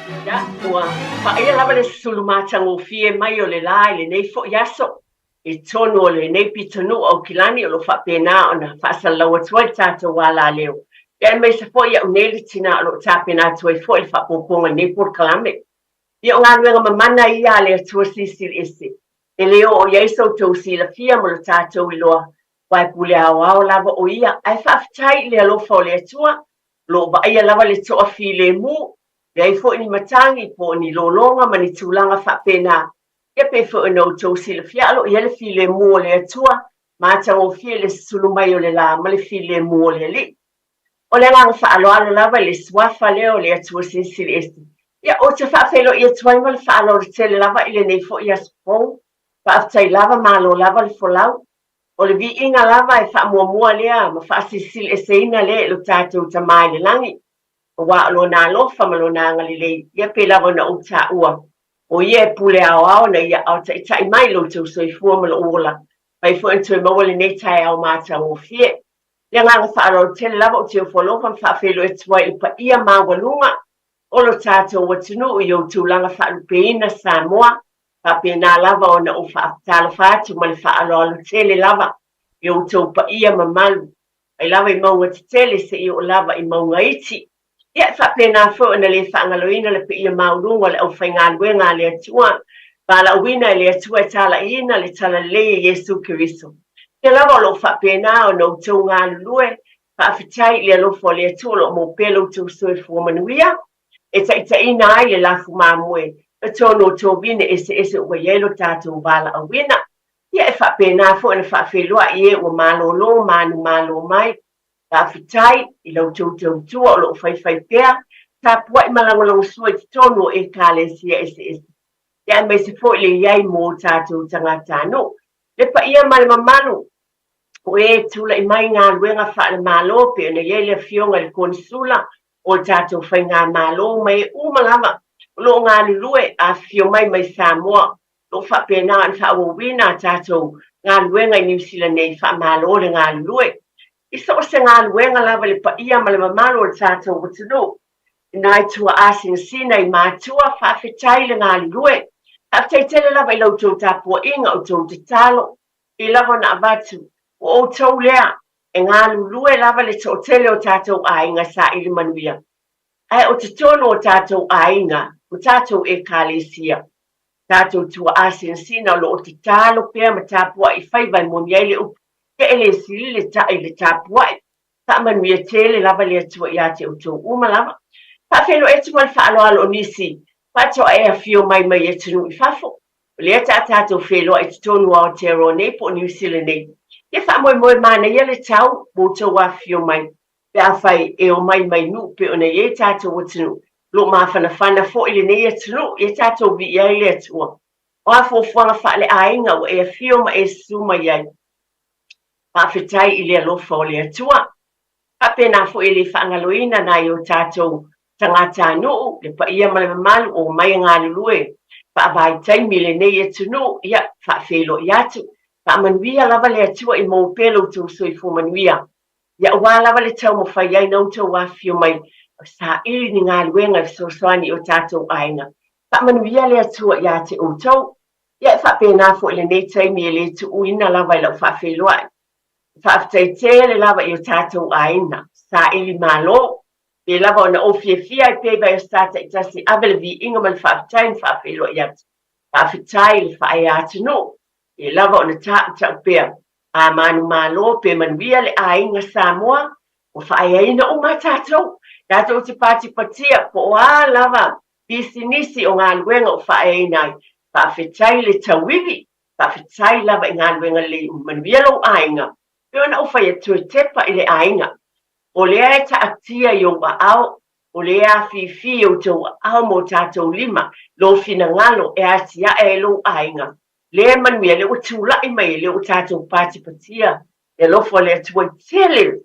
Ia, ua paia lava le susulu matagofie mai o le la i lenei foi aso i totonu o lenei pitonuu Aukilani o lo o faapena ona faasalalau atu ai le tatou alaleo, ia aemaise foi au nei le tina o lo o tapena atu ai foi le faaopoopoga i lenei polokalame. Ia o galuega mamana ia a le Atua Silisili Ese, e le oo i ai so outou silafia ma lo tatou iloa, aua e pule aoao lava o Ia, ae faafetai i le alofa o le Atua, o lo o vaaia lava le toafilemu, leai foi ni matagi po o ni lologa ma ni tulaga faapena. Ia pei foi ona outou silafia, o lo o i ai le filemu o le Atua, matagofie le susulu mai o le la ma le filemu o le Alii. O le agaga faaaloalo lava i le suafa lea o le Atua Silisili Ese. Ia, ou te faafeiloai atu ai ma le faaaloalo tele lava i lenei foi aso fou. Faafetai lava, malo lava le folau. O le viiga lava e faamuamua lea ma faasilisili eseina lea i lo tatou Tama i le lagi, aua o Lona alofa ma Lona agalelei, ia pei lava ona ou taua, o Ia e pule aoao na Ia aotaitai mai lo outou soifua ma lou ola, mai foi ona toe maua lenei taeao matagofie. Le agaga faaaloalo tele lava ou te ofo alofa ma faafeiloai atu ai i le paia maualuga o lo tatou atunuu i ou tulaga faalupeina Samoa, faapena lava ona ou faatalofa atu ma le faaaloalo tele lava i outou paia mamalu, mai lava i mauga tetele seia oo lava i mauga iti. Ia, e faapena foi ona le faagaloina le paia maualuga o le aufaigaluega a le Atua, valaauina e le Atua e talaiina le talalelei e Iesu Keriso. Ia lava o lo o faapena ona outou galulue, faafetai i le alofa o le Atua o lo o maua pea lo outou soifua manuia, e taitaiina ai le lafu mamoe i totonu o tovine eseese ua i ai lo tatou valaauina. Ia e faapena foi ona faafeiloai i e ua malolo manumalo mai. Faafetai i la outou tautua o lo o faifai pea, tapuai ma lagolagosua i totonu o Ekalesia eseese, ia aemaise foi le i ai mo o tatou tagatanuu. Le paia ma le mamalu o e tulai mai i galuega faale-Malo pei ona i ai le Afioga i le Konesula o le tatou Faigamalo ma e uma lava o lo o galulue afifio mai mai Samoa, o lo o faapena ona faaauauina a tatou galuega i Niu Sila nei, faamalo le galulue. I so o se galuega lava i le paia ma le mamalu o le tatou atunuu, i nai tuaa sinasina i matua, faafetai le galulue. Faafetai tele lava i la outou tapuaiga, outou tatalo, pei lava ona avatu, ua outou lea E galulue lava le toatele o tatou aiga saili manuia, ae o totonu o tatou aiga ma tatou Ekalesia, tatou tuaa sinasina o lo o tatalo pea ma tapuai faiva e moni ai le upu, Ia e le sili le ta'i i le tapuai. Faamanuia tele lava le Atua ia te outou uma lava. Faafeiloai atu ma le faaaloalo o nisi faatoa e afio mai mai atunuu i fafo. O lea ta tatou feiloai i totonu o Aotearoa nei po o Niu Sila nei. Ia faamoemoe manaia le tau ua outou afifio mai pe afai e omai mai nuu pei ona i ai tatou atunuu. O lo o mafanafana foi lenei atunuu, ia tatou viia ai le Atua. O a fuafuaga faaleaiga ua e afio ma e susu mai ai, faafetai i le alofa o le Atua. Faapena foi e le faagaloina nai o tatou tagatanuu, le paia ma le mamalu o omai e galulue faavaitaimi i lenei atunuu, ia, faafeiloai atu. Faamanuia lava le Atua i maua pea lo outou soifua manuia. Ia aua lava le taumafai ai na outou afifio mai e saili ni galuega e fesoasoani i o tatou aiga. Faamanuia le Atua ia te outou. Ia e faapena foi i lenei taimi e le tuuina lava i lau faafeiloai. Faafetai tele lava i o tatou aiga saili malo. Pei lava ona ou fiafia ai pea i Vaiaso taitasi, ave le viiga ma le faafetai ma faafeiloai atu. Faafetai i le faaea atunuu, pei lava ona tautau pea. A manumalo pe manuia le aiga Samoa, ua faaeaina uma a tatou. Tatou te patipatia po o a lava pisinisi o galuega o faaeaina ai. Faafetai i le tauivi, faafetai lava i galuega lelei uma. Manuia lou aiga, pei ona ou fai atu e tepa i le aiga. O lea e taatia i ou aao, o lea e afifi i outou aao ma o tatou lima, lou finagalo e atiae ai lou aiga. Lea e manuia, lea ua tulai mai, lea ua tatou patipatia le alofa o le Atua i tele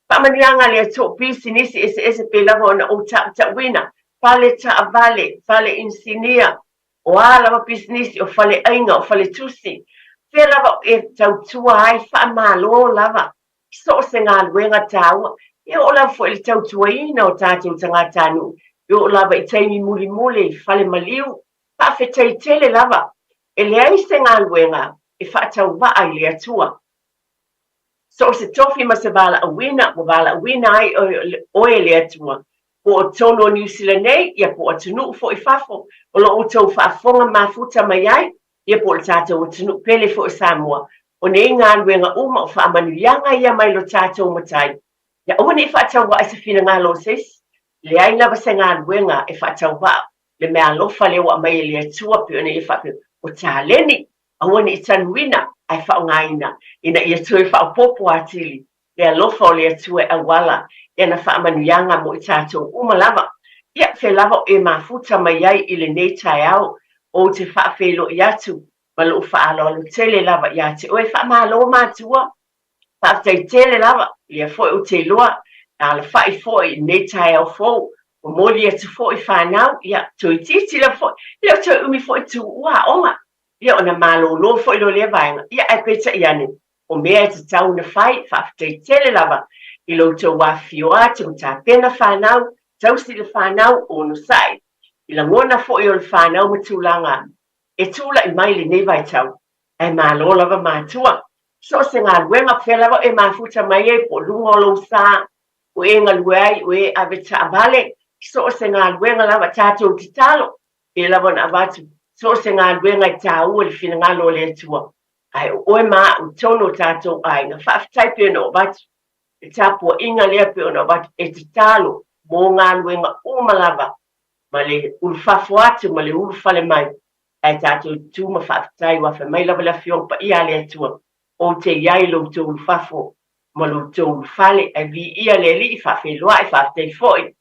faamanuiaga a le Atua, o pisinisi eseese pei lava ona ou tautauina, fale taavale, fale inisinia, o a lava pisinisi, o faleaiga, o faletusi, fea lava e tautua ai, faamalo lava so o se galuega taua. E oo lava foi i le tautuaina o tatou tagatanuu. E oo lava i taimi mulimuli i fale maliu, faafetai tele lava, e leai se galuega e faatauvaa i le Atua. So o se tofi ma se valaauina ua valaauina ai oe e le Atua, po o totonu o Niu Sila nei, ia po o atunuu foi i fafo o lo o outou faafofoga mafuta mai ai, ia po o le tatou atunuu pele foi o Samoa. O nei galuega uma o faamanuiaga ia mai lo tatou Matai. Ia aua ne i faatauvaa i se finagalo o se isi. Leai lava se galuega e faatauvaa le meaalofa lea ua aumai e le Atua pei ona ia faapea, o taleni, aua ne i tanuina ae faaaogaina ina ia toe faaopoopo atili le alofa o le Atua e auala i ana faamanuiaga mo i tatou uma lava. Ia, fea lava o e mafuta mai ai i lenei taeao, ou te faafeiloai atu ma lou faaaloalo tele lava ia te oe. Faamalo matua, faafetai tele lava, lea foi ou te iloa e alafai foi i lenei taeao fou, momoli atu foi fanau, ia, toeitiiti lava foi, e le o toe umi foi tuua aoga, ia ona malolo foi lea o lea vaega, ia ae peitai ane, o mea e tatau ona fai, faafetai tele lava i lo outou afifio atu ma tapena fanau, tausi le fanau, onosai i lagona foi o le fanau ma tulaga e tulai mai lenei vaitau. Ae malo lava matua. So o se galuega, fea lava e mafuta mai ai po o luga o lou sa, o e galue ai, o e ave taavale, so o se galuega lava tatou tatalo, e lava ona avatu, so o se galuega e tāua i le finagalo o le Atua. Ae o oe ma au i totonu o tatou aiga, faafetai pei ona ou avatu le tapuaiga lea pei ona avatu e tatalo mo galuega uma lava ma le ulufafo atu ma le ulufale mai, ae tatou tutu ma faafetai ua fai mai lava le Afioga Paia a le Atua, ou te i ai i lo outou ulufafo ma lo outou ulufale, ae viia le Alii, faafeiloai, faafetai foi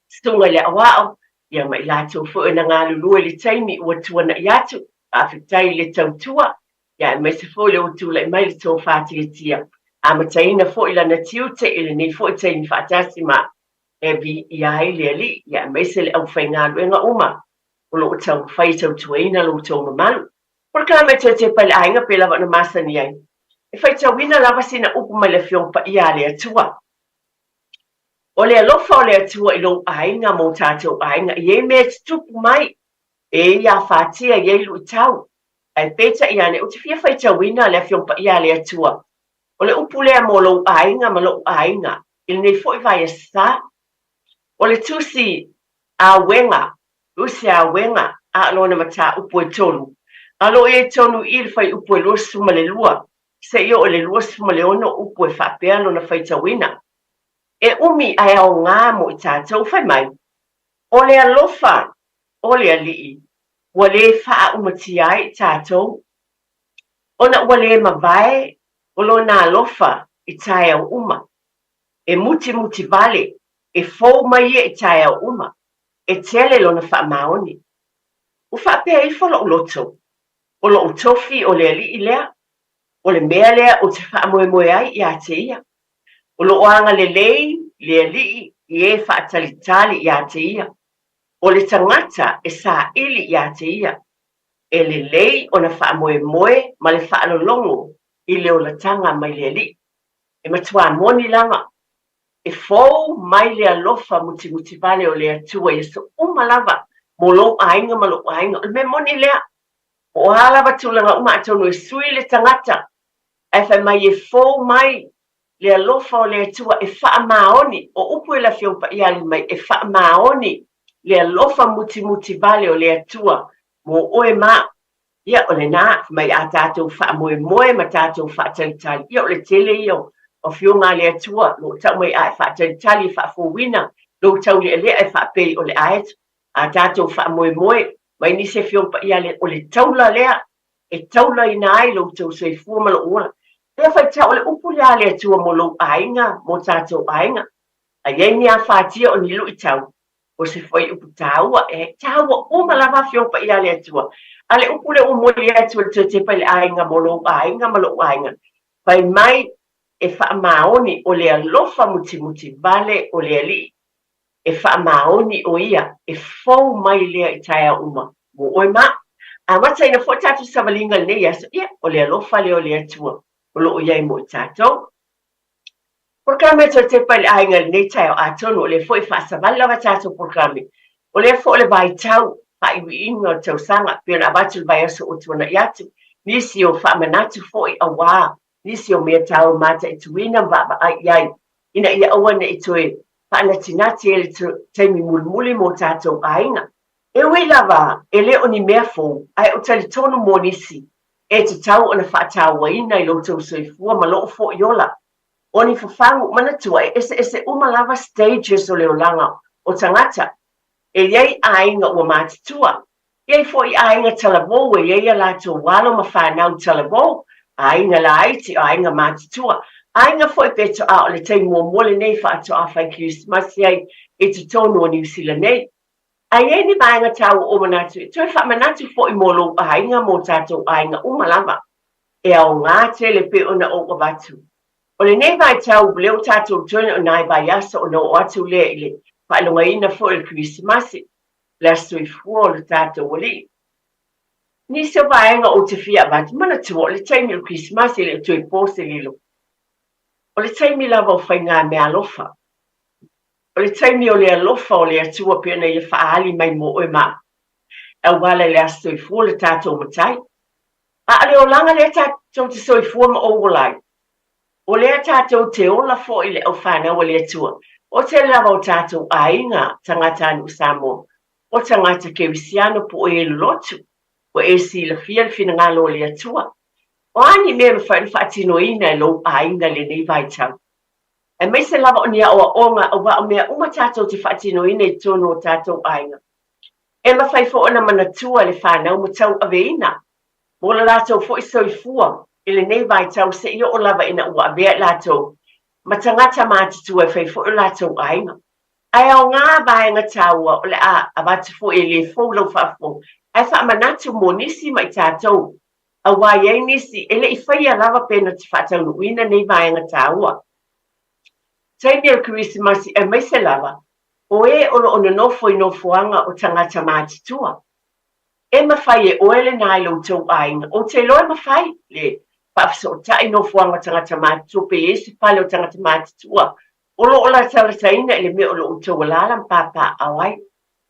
susuga i le aoao, ia ma i latou foi na galulue i le taimi ua tuanai atu, faafetai i le tautua, ia aemaise foi le ua tulai mai le tofa tiatia, amataina foi lana tiute i lenei foi taimi faatasi ma e viia ai le Alii, ia aemaise le aufaigaluega uma o lo o taumafai e tautuaina lo outou mamalu. Polokalame e toe tepa i le aiga pei lava ona masani ai. E faitauina lava sina upu mai le Afioga Paia a le Atua. O le alofa o le Atua i lou aiga ma o tatou aiga, e i ai mea e tutupu mai, e i ai afatia, e i ai luitau. Ae peitai ane, ou te fia faitauina le Afioga Paia a le Atua. O le upu lea mo lou aiga ma lo'u aiga i lenei foi vaiaso sa. O le tusi auega, tusi auega, a o lona mataupu e tolu. A o lo o i ai tonu i i le fuaiupu e 22 seia oo i le 26 upu e faapea lona faitauina. E umi ae aoga mo i tatou, fai mai, O le alofa o le Alii ua lē faaaumatia ai i tatou, ona ua lē mavae o lona alofa i taeao uma. E mutimuti vale, e fou mai ia i taeao uma, e tele lona faamaoni. Ua faapea ifo lo'u loto, O lo'u tofi o le Alii lea, o le mea lea ou te faamoemoe ai iā te ia. O lo o agalelei le Alii i e faatalitali iā te ia. O le tagata e saili iā te ia, e lelei ona faamoemoe ma le faalologo i le olataga mai le Alii. E matuā moni lava, e fou mai le alofa mutimutivale o le Atua i aso uma lava mo lou aiga ma lou aiga. O le mea moni lea, po o a lava tulaga uma atonu e sui le tagata, ae fai mai e fou mai le alofa o le Atua e faamaoni, o upu e le Afioga Paia Alii mai, e faamaoni le alofa mutimutivale o le Atua mo oe ma au. Ia, o lena, fai mai a tatou faamoemoe ma tatou faatalitali, ia o le tele ia o Afioga a le Atua, lo o tau mai a e faatalitali e faafouina lou taulealea e faapei o le aeto. A tatou faamoemoe mai nisi Afioga Paia a le, o le taula lea e taulaina ai lo outou soifua ma lou ola. Ia faitau, o le upu lea a le Atua mo lou aiga, mo tatou aiga. A i ai ni afatia o ni luitau, o se fuaiupu tāua, e tāua uma lava Afioga Paia a le Atua. A le upu lea ua momoli atu e le toe tepa i le aiga mo lou aiga ma lou aiga, fai mai e faamaoni o le alofa mutimuti vale o le Alii. E faamaoni o ia, e fou mai lea i taeao uma mo oe ma au. Amataina foi tatou savaliga i lenei aso, ia, o le alofa lea o le Atua o lo o i ai mo i tatou. Polokalame e toe tepa i le aiga i lenei taeao atonu o lea foi e faasavali lava tatou polokalame. O lea foi o le vaitau faaiuiuga o le tausaga pei ona avatu i le vaiaso ua tuanai atu, nisi o faamanatu foi aua nisi o mea taua mataituina ma vaavaai i ai ina ia aua ne i toe faanatinati ai le taimi mulimuli mo tatou aiga. E ui lava e le o ni mea fou, ae ou talitonu mo nisi, e tatau ona faatauaina i lo outou soifua ma lou foi ola. O ni fafagu, manatua e eseese uma lava stages o le olaga o tagata. E i ai aiga ua matutua, e i ai foi aiga talavou e i ai a latou alo ma fanau talavou, aiga laiti, aiga matutua, aiga foi pe toa o le taimi muamua lenei faatoa fai Kerisimasi ai i totonu o Niu Sila nei. A i ai ni vaega taua o manatu e toe faamanatu foi mo lou aiga mo tatou aiga uma lava, e aoga tele pei ona ou avatu. O lenei vaitau lea ua tatou toe o nai vaiaso ona oo atu lea i le faailogaina foi o le Kerisimasi, le Aso Soifua o le tatou Alii. Nisi o vaega ou te fia avatu, manatua o le taimi o le Kerisimasi e le o toe po se lilo. O le taimi lava o faigameaalofa. O le taimi o le alofa o le Atua pei ona Ia faaali mai mo oe ma au, e auala i le Aso Soifua o le tatou Matai. A o le olaga lea tatou te soifua ma ou ola ai, o lea tatou te ola foi i le aufanau a le Atua. O tele lava o tatou aiga tagatanuu Samoa, o tagata kerisiano po o e lolotu, ua e silafia le finagalo o le Atua. O a ni mea e mafai ona faatinoina e lou aiga i lenei vaitau? Aemaise lava o ni aoaoga aua o mea uma tatou te faatinoina i totonu o tatou aiga. E mafai foi ona manatua e le fanau ma tauaveina mo le latou foi soifua i lenei vaitau seia oo lava ina ua avea i latou ma tagata matutua e fai foi o latou aiga. Ae aoga vaega taua o le a avatu foi e le fou lau faafofoga ae faamanatu mo nisi ma i tatou aua e i ai nisi e le i faia lava pe na te faataunuuina nei vaega taua. Taimi o le Kerisimasi aemaise lava o e o lo o nonofo i nofoaga o tagata matutua. E mafai e oe lena i lo outou aiga, ou te iloa e mafai le faafesootai nofoaga o tagata matutua pe i ai se fale o tagata matutua o lo o latalataina i le mea o lo o outou alaala ma papaaao ai.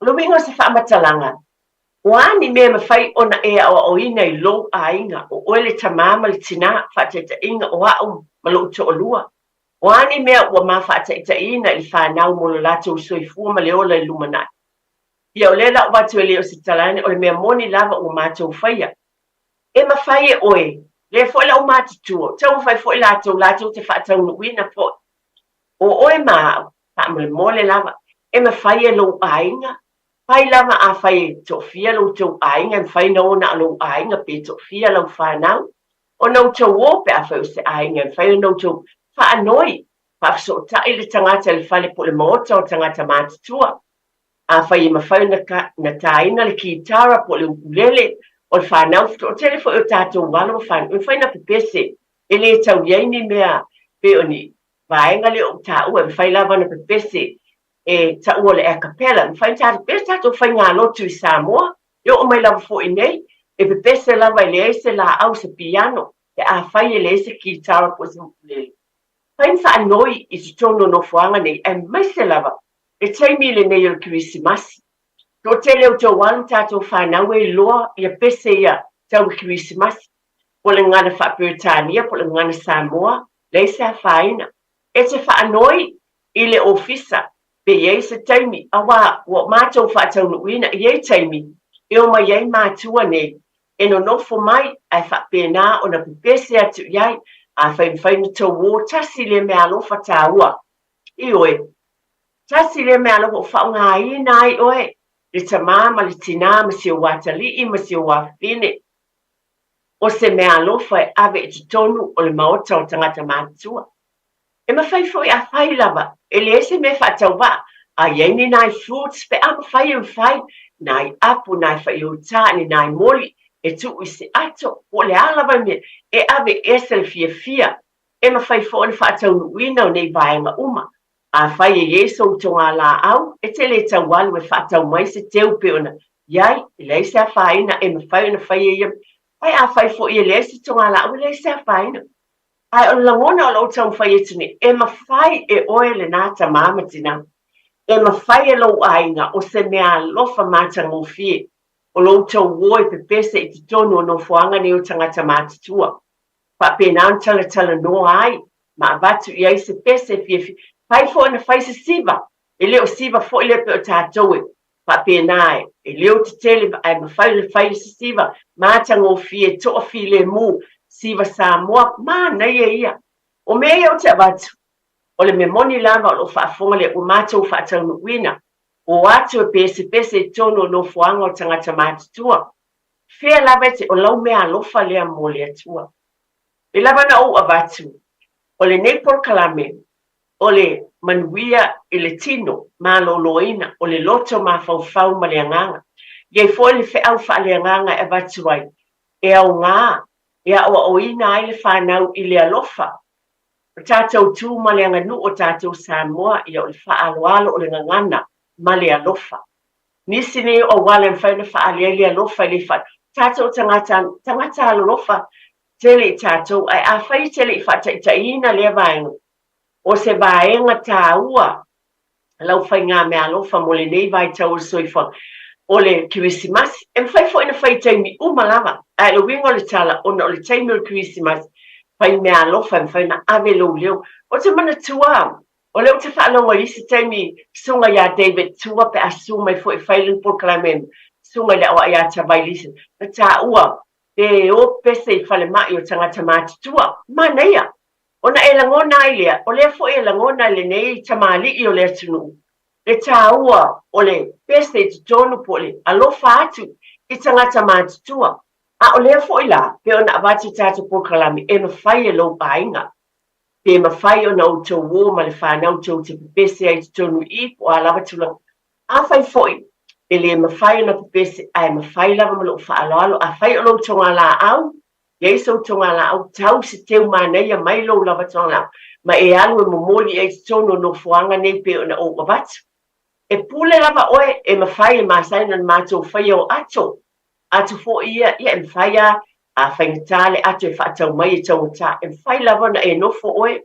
O le uiga o se faamatalaga, O a ni mea e mafai ona e aoaoina i lou aiga, o oe le tamā ma le tinā, faataitaiga o a'u ma lo'u to'alua? O a ni mea ua ma faataitaiina i le fanau mo lo latou soifua ma le ola i lumanai? Ia o lea la ua atu e le o se talaane, o le mea moni lava ua matou faia. E mafai e oe, lea foi la ua matutua, taumafai foi latou, latou te faataunuuina foi. O oe ma a'u, faamolemole lava, e mafai e lou aiga Pai lava afai e toafia lo outou aiga e mafai ona o na o lou aiga pe toafia lau fanau ona outou o pe afai o se aiga e mafai ona outou faanoi faafesootai le tagata i le fale po o le maota o tagata matutua. Afai e mafai ona na taina le kitara po o le ukulele o le fanau toatele foi o tatou alo ma fanau e mafai ona pepese e le tau i ai ni mea pei o ni vaega lea o taua e mafai lava ona pepese e taua o le acapella. Mafai ona tatou pese tatou faigalotu i Samoa, e oo mai lava foi nei, e pepese lava e leai se laau, se piano, pe afai e leai se kitara po o se ukulele. Fai ni faanoi i totonu o nofoaga nei, aemaise lava le taimi lenei o le Kerisimasi. Toatele o outou alo tatou fanau e iloa ia pese ia tau i Kerisimasi, po o le gagana faa-Peretania po o le gagana Samoa, leai se afaina. E te faanoi i le ofisa pe i ai se taimi, aua ua matou faataunuuina, e i ai taimi e omai ai matua nei e nonofo mai ae faapena ona pepese atu i ai, afai mafai ona tou o tasi lea meaalofa taua. Ioe, tasi lea meaalofa ua faaaogaina ai oe, le tamā ma le tinā ma si ou atalii ma si ou afafine, o se meaalofa e ave i totonu o le maota o tagata matutua. E mafai foi a fai lava, e leai se mea faatauvaa, a i ai ni nai fruits pe a mafai e mafai, nai apu, nai faiotā, ni nai moli e tuu i se ato, po o le a lava le mea, e ave ese le fiafia. E mafai foi ona faataunuuina o nei vaega uma. Afai e i ai sou togalaau, e te le tau alu e faatau mai se teu pei ona i ai, e leai se afaina, e mafai ona fai e ia, ae afai foi e leai se togalaau, e leai se afaina. Ae o le lagona o lou taumafai atu nei, e mafai e oe lenā tamā ma tinā, e mafai e lou aiga o se mea alofa matagofie o lo outou o e pepese i totonu o nofoaga nei o tagata matutua. Faapena ona talatalanoa ai ma avatu i ai se pese e fiafia. Fai foi ona fai se siva, e le o siva foi lea pei o tatou e faapena e, e leo tetele ae mafai ona fai se siva matagofie, toafilemu, siva Samoa, manaia ia. O mea ia ou te avatu, o le mea moni lava o lo o faafofoga lea ua matou faataunuuina, o atu e pesepese i totonu o nofoaga o tagata matutua. Fea lava e te, o lau mea alofa lea mo le Atua. E lava ona ou avatu, o lenei polokalame, o le manuia i le tino maloloina, o le loto mafaufau ma le agaga. E i ai foi le feau faaleagaga e avatu ai, e aoga e aoaoina ai le fanau i le alofa. O tatou tu ma le aganuu o tatou Samoa, ia o le faaaloalo, o le gagana ma le alofa. Nisi nei o auala e mafai ona faaali ai le alofa e le faa... Tatou tagata, tagata alolofa tele i tatou, ae afai e te le i faataitaiina lea vaega, o se vaega taua lau faigameaalofa mo lenei vaitau o le soifuaga, o le Kerisimasi. E mafai foi ona fai i taimi uma lava, ae o le uiga o le tala, ona o le taimi o le Kerisimasi, fai meaalofa e mafai ona ave lou leo. Ou te manatua, o lea ou te faalogo i isi taimi, susuga ia David Tua pe a susu mai foi e fai lana polokalame, susuga i le aoai ia Tavailise, na taua pe o pese i falemai o tagata matutua. Manaia! Ona e lagona ai lea, o lea foi e lagona e lenei tamalii o le atunuu, le taua o le pese i totonu po o le alofa atu i tagata matutua. A o lea foi la, pei ona avatu i tatou polokalame, e mafai e lou aiga, pe mafai ona outou o ma le fanau tou te pepese ai i totonu i i, po o a lava tulaga. Afai foi e le mafai ona pepese, ae mafai lava ma lou faaaloalo, afai o lou togalaau, I ai sou togalaau, tau se teu manaia mai lou lava togalaau, ma e alu e momoli i ai i totonu o nofoaga nei pei ona ou avatu. E pule lava oe, e mafai e masani ona matou faia o ato, ato foi ia, ia e mafai a, a faigata le ato e faatau mai e taugata, e mafai lava ona e nofo oe,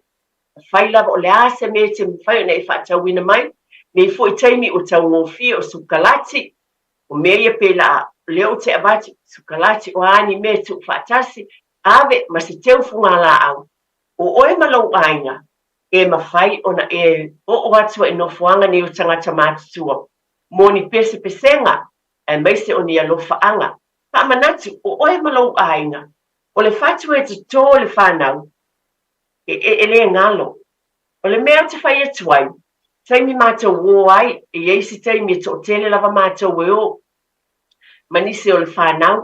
mafai lava o le a se mea e te mafai ona e faatauina mai, nei foi taimi ua taugofie o sukalati, O mea ia pēlā, o lea ou te avatu, sukalati, o a ni mea e tuufaatasi, ave ma se teu fugalaau. O oe ma lou aiga, e mafai ona e oo atu ai i nofoaga nei o tagata matutua, mo ni pesepesega, aemaise o ni alofaaga. Faamanatu, o oe ma lou aiga, o le fatu e totō i le whanau, e, e, e le galo. O le mea ou te fai atu ai, taimi mātou ō ai, e i ai se taimi e toatele lava mātou e ō, ma nisi o le whānau,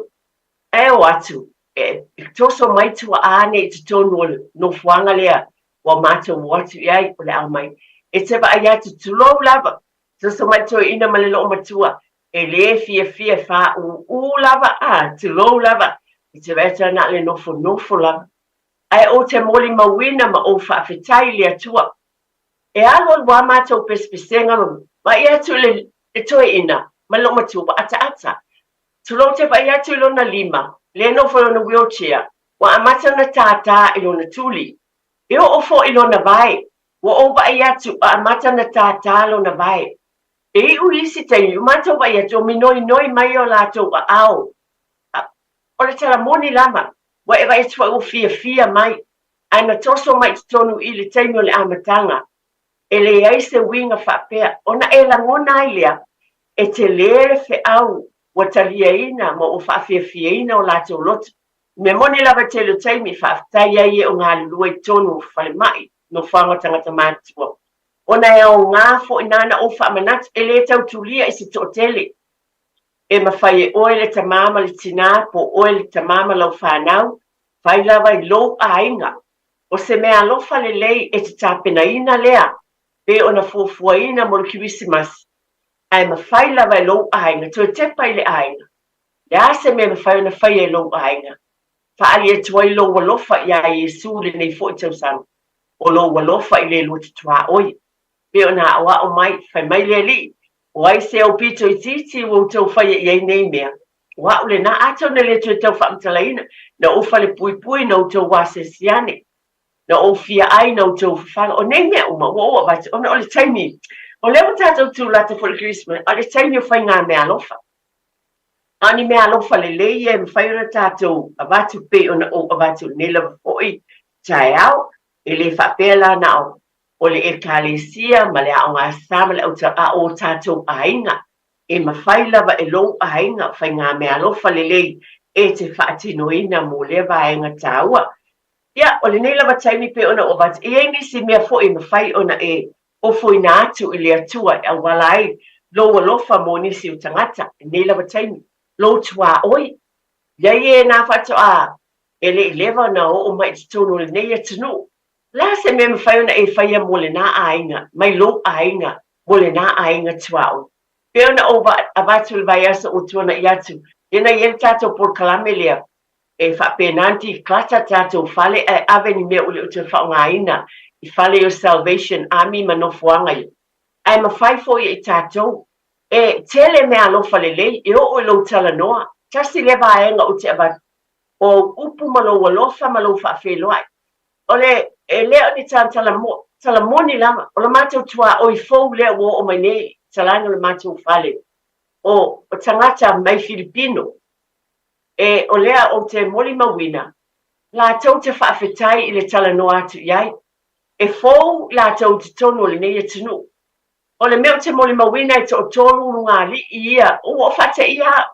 e ō atu, e, e toso mai tuaā nei i totonu o le nofoaga lea ua mātou ō atu i ai, o le ao mai. E te vaai atu, tulou lava, toso mai toeaina ma le loomatua, e lē fiafia e whāūū lava, a, tulou lava, e te vaai atu ana le nofonofo lava. Ae ou te molimauina ma ou faafetai i le Atua, e alualu a matou pesepesega ma vaai atu i le toeaina ma le loomatua ua ataata. Tulou te vaai atu i lona lima, lea e nofo i lona wheelchair, ua amata ona tātā i lona tuli. E oo foi i lona vae, ua ou vaai atu ua amata ona tātā lona vae. E iu i isi taimi, ua matou vaai atu o minoinoi mai o latou aao. O le tala moni lava, Ua e vaai atu foi ua fiafia mai, ae na toso mai i totonu i le taimi o le amataga. E leai se uiga faapea, ona e lagona ai lea, e tele le feau ua taliaina ma ua faafiafiaina o latou loto. I mea moni lava i tele o taimi i faafetai ai e o galulue i totonu o falemai, nofoaga o tagata matutua, ona e aoga foi nāna ou faamanatu, e le tau tulia i se toatele. E mafai e oe le tamā ma le tinā, po oe le tamā ma lau whanau, fai lava i lou aiga. O se mea alofa lelei e te tapenaina lea, pe ona fuafuaina mo le Kerisimasi, ae mafai lava e lou aiga toe tepa i le aiga. Le a se mea e mafai ona faia e lou aiga? Faaali atu ai lou alofa iā Iesū lenei foi tausaga, o lou alofa i le lua tuaoi. Pe ona aoao mai, fai mai le Alii, O ai se aupito itiiti ua outou faia i ai nei mea? O a'u lenā, atonu e le toe tau faamatalaina, na ou falepuipui, na outou asiasi ane. Na ou fia ai na outou fafala. O nei mea uma, ua ou avatu, ona o le taimi, o lea ua tatou tulata foi i le Kerisimasi, a o le taimi o faigameaalofa. A o ni meaalofa lelei ia e mafai ona tatou avatu pei ona ou avatu i lenei lava foi taeao. E le faapea la na o o le Ekalesia ma le Aoga Sa ma le Au a o tatou aiga. E mafai lava e lou aiga faigameaalofa lelei e te faatinoina mo lea vaega taua. Ia, o lenei lava taimi pei ona ou avatu, e i ai nisi mea foi e mafai ona e ofoina atu i le Atua e auala ai lou alofa mo nisi o tagata i lenei lava taimi, lou tuaoi. I ai e nā faatoa e le i leva ona oo mai i totonu o lenei atunuu. O le a se mea e mafai ona e faia mo lenā aiga, mai lou aiga, mo lenā aiga tuaoi? Pei ona ou avatu i le vaiaso ua tuanai atu, lea na i ai le tatou polokalame lea, E faapena ona tiklata tatou fale ae ave ni mea ua le o toe faaaogaina i fale o Salvation Army ma nofoaga ia. Ae mafai foi e i tatou. E tele meaalofa lelei e oo i lou talanoa. Tasi lea vaega ou te avatu, o au upu ma lou alofa ma lou faafeiloai. O le, e le o ni tala, tala moni lava, o le matou tuaoi fou lea ua oo mai nei i talane o le matou fale, o, o tagata mai Filipino. E, o lea ou te molimauina, latou te faafetai i le talanoa atu i ai. E fou latou i totonu o lenei atunuu. O le mea ou te molimauina e toatolu ulugalii ia, ua ou faateia au.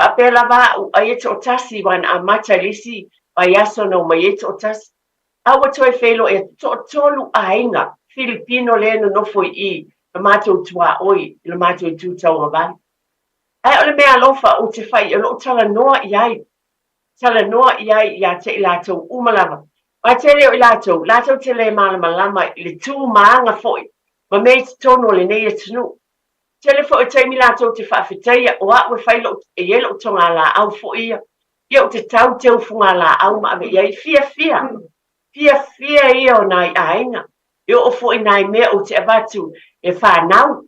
Faapea lava au, ai e toatasi aua na amata i le isi vaiaso na omai ai toatasi. A ua toe feiloai atu, toatolu aiga Filipino lea e nonofo i i, la matou tuaoi i le matou itu tauagavale. Ae o le mea alofa ou te fai o lou talanoa i ai, talanoa i ai ia te i latou uma lava. Aua tele o i latou, latou te le malamalama i le tu ma aga foi ma mea i totonu o lenei atunuu. Tele foi o taimi latou te faafetaia o a'u e fai lou, e i ai lou togalaau foi ia, ia ou te tau teu fugalaau ma ave i ai. Fiafia, fiafia ia o nai aiga, e oo foi nai mea ou te avatu e fanau,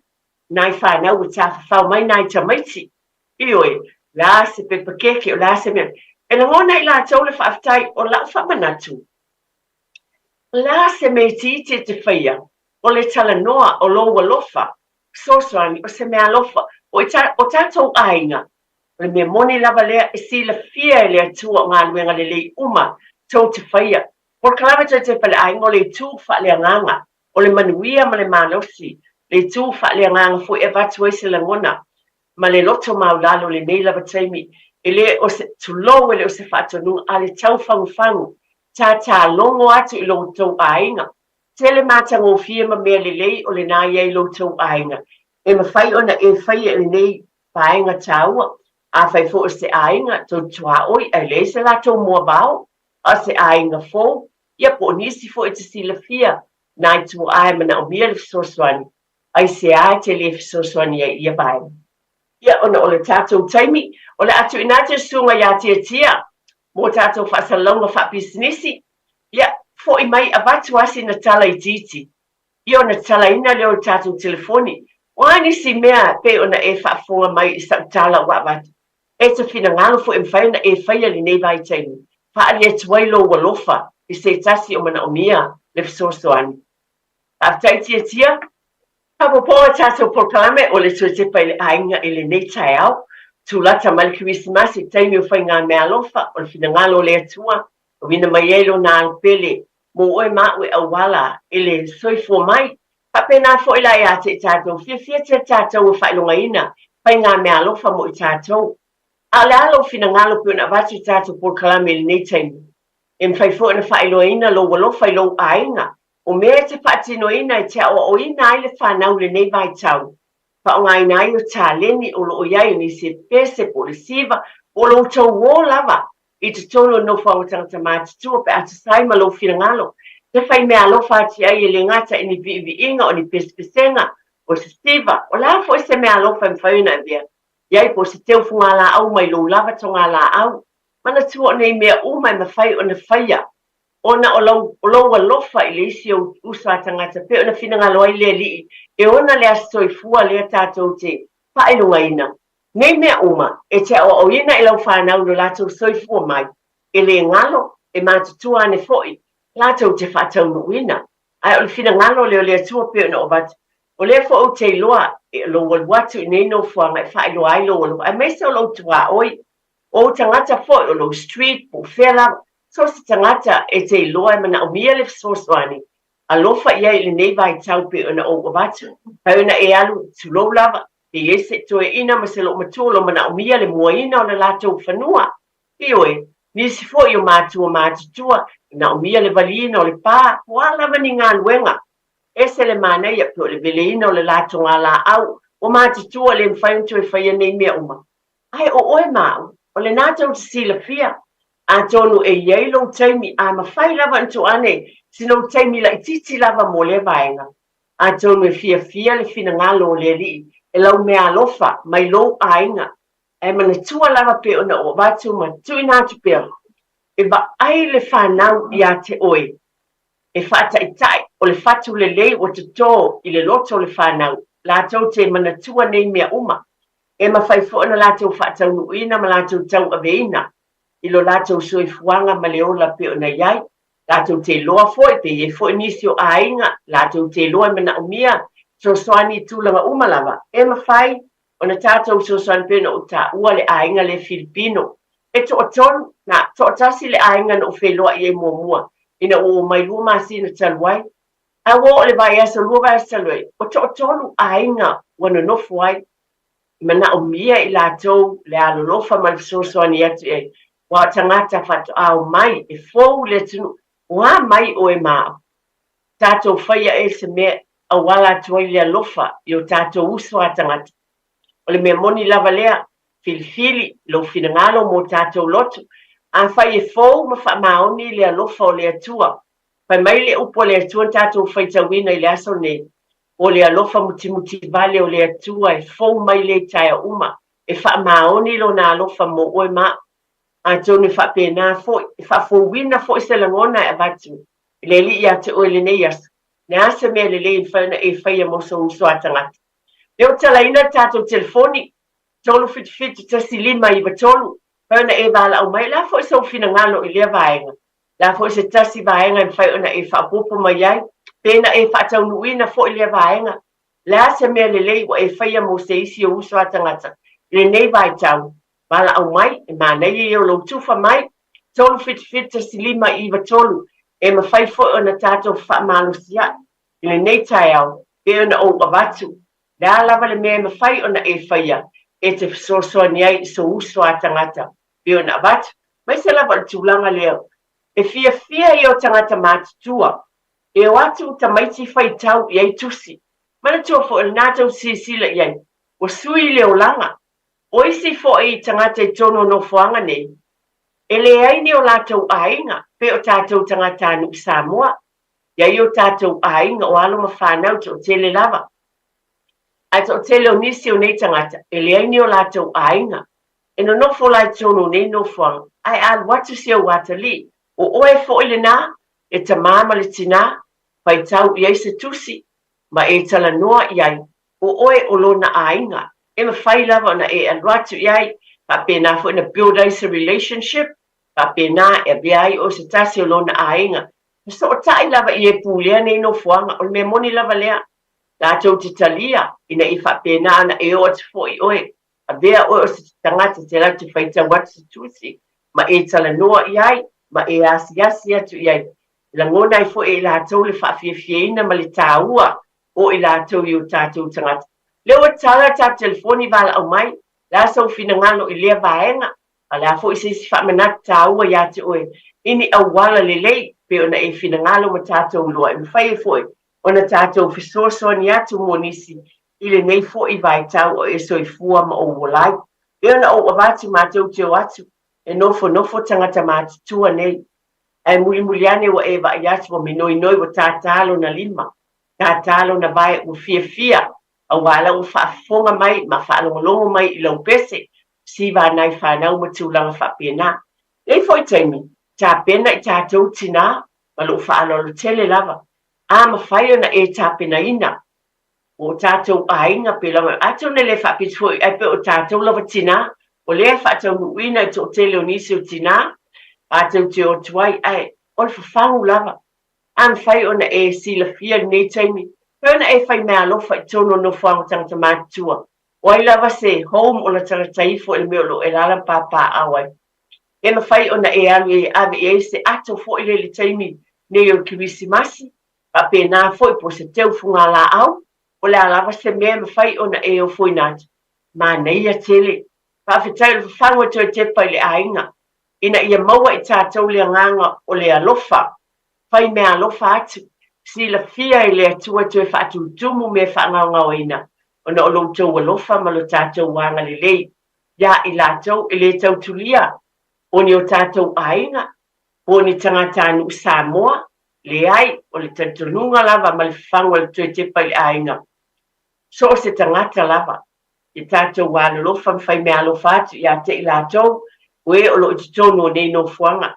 nai fanau ua tafafao mai nai tamaiti. Ioe, o le a se pepa keke, o le a se mea. E lagona i latou le faafetai o lau faamanatu. O le a se mea itiiti e te faia, o le talanoa, o lou alofa, fesoasoani, o se mea alofa. O, i ta, o tatou aiga, o le mea moni lava lea e silafia e le Atua o galuega lelei uma tou te faia. Polokalame tou te faleaiga o le itu faaleagaga. O le manuia ma le malosi, le itu faaleagaga foi e avatu ai se lagona ma le loto maulalo i lenei lava taimi, e le o se, tulou, e le o se faatonuga, a le taufagufagu, tātā logo atu i lo outou aiga. Tele matagofie ma mea lelei o lena i ai i lo outou aiga, e mafai ona e faia i lenei vaega taua. Afai foi o se aiga, tou te tuaoi ae leai se latou moavao, a o se aiga fou, Ia, po o nisi foi e te silafia nai tuaa e manaomia le fesoasoani, aisea e te le fesoasoani ai i ia vaega? Ia, ona o le tatou taimi, o le a tuuina atu le susuga ia Tiatia mo tatou faasalalauga faapisinisi. Ia, foi mai avatu lava sina tala itiiti, ia ona talaina lea o le tatou telefoni. O a nisi mea pei ona e faafofoga mai i sau tala ua avatu, E te finagalo foi e mafai ona e faia lenei vaitaimi, faaali atu ai lou alofa i se tasi o manaomia le fesoasoani. Faafetai Tiatia. Faaopoopo a tatou polokalame o le toe tepa i le aiga i lenei taeao. Tulata mai le Kerisimasi, taimi o faigameaalofa, o le finagalo o le Atua, auina mai ai Lona alo pele mo oe ma a'u e auala i le soifua mai. Faapena foi la ia te i tatou, fiafia tele tatou e faailogaina faigameaalofa mo i tatou. A o le a lou finagalo pei ona avatu i tatou polokalame i lenei taimi? E mafai foi ona faailoaina lou alofa i lou aiga, o mea e te faatinoina e te aoaoina ai le fanau i lenei vaitau, faaaogaina ai o taleni o lo o i ai o nisi e pese po o le siva, po o lo outou ō lava i totonu o le nofoaga tagata matutua pe a tusa ai ma lou finagalo. Te fai meaalofa atu i ai e le gata i ni viiviiga, o ni pesepesega, o se siva, o le a foi se meaalofa e mafai ona avea i ai po o se teu fugalaau mai lou lava togalaau. Manatua o nei mea uma e mafai ona faia ona o lau, o lou alofa i le isi ou uso a tagata pei ona finagalo ai le Alii e ona le Aso Soifua lea tatou te faailogaina. Nei mea uma, e te aoaoina i lau fanau lo latou soifua mai, e le galo, e matutua ane foi. Latou te faataunuuina. Ae o le finagalo lea o le Atua pei ona ou avatu, o lea foi ou te iloa e lou alu atu i nei nofoaga e faailoa ai lou alofa, aemaise o lou tuaoi, o ou tagata foi, o lou street, po o fea lava, so o se tagata e te iloa e manaomia le fesoasoani, alofa i ai i lenei vaitau pei ona ou avatu, fai ona e alu, tulou lava, pe i ai se toeaina ma se loomatua o lo o manaomia le muaina o le latou fanua. Ioe, nisi foi o matua matutua, manaomia le valiina o le pa, po o a lava ni galuega. Ese le manaia, pei o le veleina o le latoga laau, ua matutua le mafai ona toe faia nei mea uma. Ae o oe ma au, o lena tou te silafia, atonu e i ai lou taimi, a mafai lava ona tuu ane sina ou taimi laitiiti lava mo lea vaega, atonu e fiafia le finagalo o le Alii e lau meaalofa mai lou aiga, Ae manatua lava pei ona ou avatu ma tuuina atu pea, e vaai le fanau ia te oe, e faataitai, o le fatu lelei ua totō i le loto o le fanau, latou te manatua nei mea uma. E mafai foi ona latou faataunuuina ma latou tauaveina i lo latou soifuaga ma le ola pei ona i ai. Latou te iloa foi, pe i ai foi nisi o aiga, latou te iloa e manaomia fesoasoani i tulaga uma lava, e mafai ona tatou fesoasoani pei ona ou taua le aiga lea Filipino. E toatolu, na, toatasi le aiga na ou feiloai i ai muamua ina ua omai lua masina talu ai. Ae ua oo i le vaiaso, lua vaiaso talu ai, ua toatolu aiga ua nonofo ai. E manaomia i latou le alolofa ma le fesoasoani atu i ai, aua o tagata faatoa omai e fou i le atunuu. O a mai oe ma au? Tatou faia ea se mea auala atu ai le alofa i o tatou uso a tagata. O le mea moni lava lea, filifili lou finagalo mo tatou loto, afai e fou ma faamaoni le alofa o le Atua. Fai mai le upu a le Atua na tatou faitauina i le aso nei, O le alofa mutimuti vale o le Atua e fou mai lea i taeao uma, e faamaoni lona alofa mo oe ma au. Atonu e faapena foi, e faafouina foi se lagona e avatu i le Alii ia te oe i lenei aso, le a se mea lelei e mafai ona e faia mo sou uso a tagata. Lea ua talaina le tatou telefoni, 377 1593, mafai ona e valaau mai, o le a foi sou finagalo i lea vaega? O le a foi se tasi vaega e mafai ona e faaopoopo mai ai, pe na e faataunuuina foi lea vaega? O le a se mea lelei ua e faia mo se isi o uso a tagata i lenei vaitau? Valaau mai, e manaia ia o lou tufa mai, 377 1593, e mafai foi ona tatou faamalosiaʻi i lenei taeao pei ona ou avatu, le a lava le mea e mafai ona e faia e te fesoasoani ai i sou uso a tagata pei ona avatu, aemaise lava o le tulaga lea e fiafia ia o tagata matutua e o atu tamaiti faitau i ai tusi. Manatua foi o lena tou silasila i ai, ua sui le olaga. O isi foi tagata i totonu o nofoaga nei, e leai ni o latou aiga, pei o tatou tagatanuu Samoa, i ai o tatou aiga o alo ma fanau toatele lava. Ae toatele o nisi o nei tagata, e leai ni o latou aiga. E nonofo la i totonu o nei nofoaga, ae a alu atu si ou atalii, o oe foi lena, le tamā ma le tinā, faitau i ai se tusi, ma e talanoa i ai, o oe o lona aiga, e mafai lava ona e alu atu i ai, faapena foi ona build ai se relationship, faapena e avea ai oe se tasi o lona aiga. Fesootai lava i e pulea nei nofoaga, o le mea moni lava lea, latou te talia ina ia faapena ona e oo atu foi oe, avea oe o se tagata te latou te faitau atu se tusi ma e talanoa i ai, ma e asiasi atu i ai. E lagona ai foi e i latou le faafiafiaina ma le taua o i latou i o tatou tagata. Lea ua tatala le tatou telefoni valaau mai, le a sou finagalo i lea vaega, a o le a foi se isi faamanatu taua ia te oe i ni auala lelei pei ona e finagalo ma tatou iloa e mafai ai foi ona tatou fesoasoani atu mo nisi i lenei foi vaitau o e soifua ma ou ola ai. Pei ona ou avatu matou te o atu e nofonofo tagata matutua nei, ae mulimuli ane ua e vaai atu ua minoinoi ua tātā lona lima, tātā lona vae ua fiafia aua la ua faafofoga mai ma faalogologo mai i lau pese, siva nai fanau ma tulaga faapena. Nei foi taimi, tapena i tatou tinā ma lou faaaloalo tele lava, a mafai ona e tapenaina o tatou aiga pe lava, atonu e le faapito foi ai pe o tatou lava tinā, o lea e faataunuuina i toatele o nisi o tinā, tatou te o atu ai, ae O le fafagu lava. A mafai ona e silafia i lenei taimi, mafai ona e fai meaalofa i totonu o nofoaga tagata matutua. O ai lava se home o latalata ifo i le mea o lo o e alaala ma papaaao ai. E mafai ona e alu e ave i ai se ato foi lea i le taimi nei o le Kerisimasi, faapena foi po o se teu fugalaau, o le a lava se mea e mafai ona e ofoina atu. Manaia tele. Faafetai o le fafagu e toe tepa i le aiga, ina ia maua i tatou le agaga o le alofa, fai meaalofa atu, silafia e le Atua toe faatutumu mea faagaogaoina ona o lo outou alofa ma lo tatou agalelei iā i latou e le tautulia o ni o tatou aiga po o ni tagatanuu Samoa, leai, o le talitonuga lava ma le fafagu a le toe tepa i le aiga, so o se tagata lava, ia tatou alolofa ma fai meaalofa atu ia te i latou o e o lo o i totonu o nei nofoaga.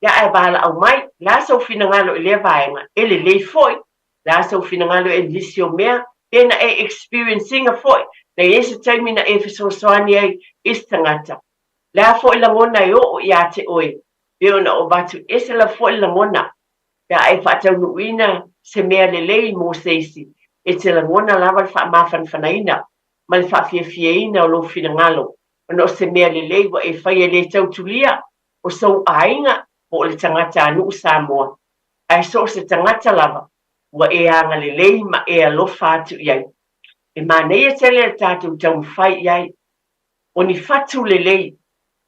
Ia ae valaau mai, o le a sou finagalo i lea vaega, e lelei foi, o le a sou finagalo e nisi o mea, pe na e experience ina foi, na i ai se taimi na e fesoasoani ai i se tagata. O le a foi lagona e oo ia te oe, pe ona o avatu ese lava foi le lagona, pe a e faataunuuina se mea lelei mo se isi, e te lagona lava le faamafanafanaina ma le faafiafiaina o lou finagalo, ona o se mea lelei ua e faia e le tautulia o sou aiga po o le tagatanuu Samoa, ae so o se tagata lava ua e agalelei ma e alofa atu i ai. E manaia tele le tatou taumafai i ai. O ni fatu lelei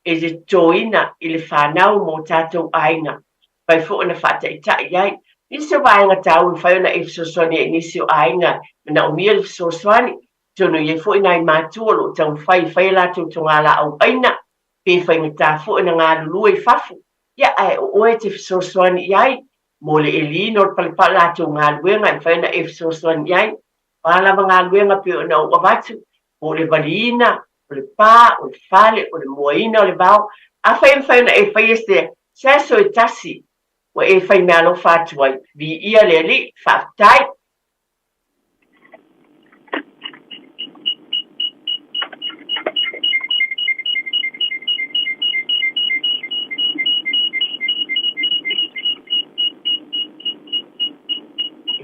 e te totoina i le fanau ma o tatou aiga, mafai foi ona faataitai i ai. Nisi o vaega taua e mafai ona e fesoasoani ai i nisi o aiga e manaomia le fesoasoani, atonu e i ai foi nai matua o lo o taumafai e fai a latou togalaau aina, pe faigata foi ona galulue i fafo, ia ae o oe e te fesoasoani i ai mo le eliina o le palepale latou galuega e mafai ona e fesoasoani i ai. O a lava galuega pei ona ou avatu, po o le valiina, o le pa, o le fale, o le moaina o le vao, afai e mafai ona e faia se se aso e tasi ua e fai meaalofa atu ai, viia le Alii, faafetai.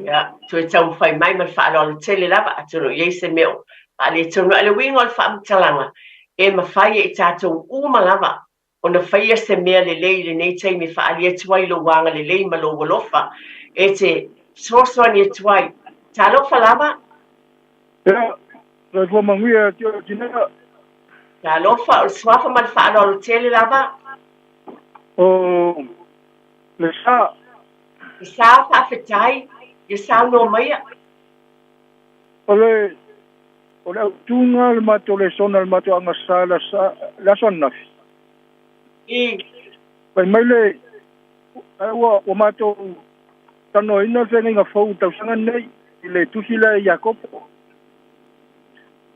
Ia, toe taumafai mai ma le faaaloalo tele lava, atonu o i ai se mea o faaletonu. A o le uiga o le faamatalaga, e mafai e i tatou uma lava ona faia se mea lelei i lenei taimi e faaali atu ai lou agalelei ma lou alofa e te fesoasoani atu ai. Talofa lava. Ia, soifua manuia tio tina. Talofa, o le suafa ma le faaaloalo tele lava. O le sa. Le sa, faafetai, ia saunoa maia. O le O le autuga le matou lesona le matou agasā le aso ananafi. I. Fai mai le ae ua ua matou talanoaina le feagaiga fou i le tausaga lenei i le tusi lea i Iakopo.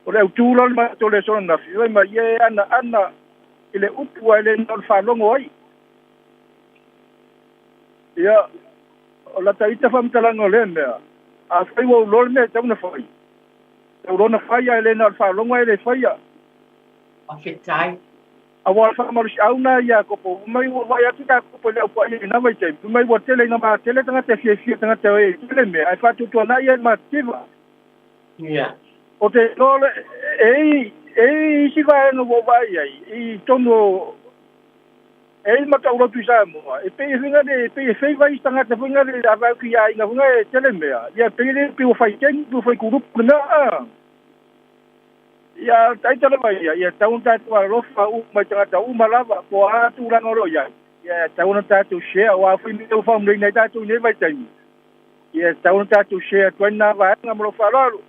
O le autu la o le matou lesona ananafi, fai mai, ia e anaana i le upu ae le na o le faalogo ai. Ia, o lata ita faamatalaga o lea mea, afai ua ou iloa le mea e tatau ona fai, Tau lona fai ae le na o le faalogo ae le faia. Faafetai. Aua o le faamalosiau na i Iakopo, fai mai ua vaai atu Iakopo i le au paia i na vaitaimi, fai mai ua tele ina matele tagata e fiafia tagata e tele mea, ae faatuatuanai ia i le matitiva. Ia. O te iloa le, e i, e i isi vaega ua ou vaai ai, i totonu o, E i ai mataulotu i Samoa, e pei e faiga le, e pei e favour isi tagata foi na le a vaai atu i aiga foi na e tele mea, ia pei le pei ua fai gang, pei ua fai kulupu le mea a. Ia taita lava ia, ia tatau ona tatou alolofa uma i tagata uma lava, po o a tulaga o lo o i ai, ia e tatau ona tatou share, aua foi mea ua faamuliaina ai tatou i nei vaitaimi, ia e tatau ona tatou share atu ai lena vaega ma lou faaaloalo.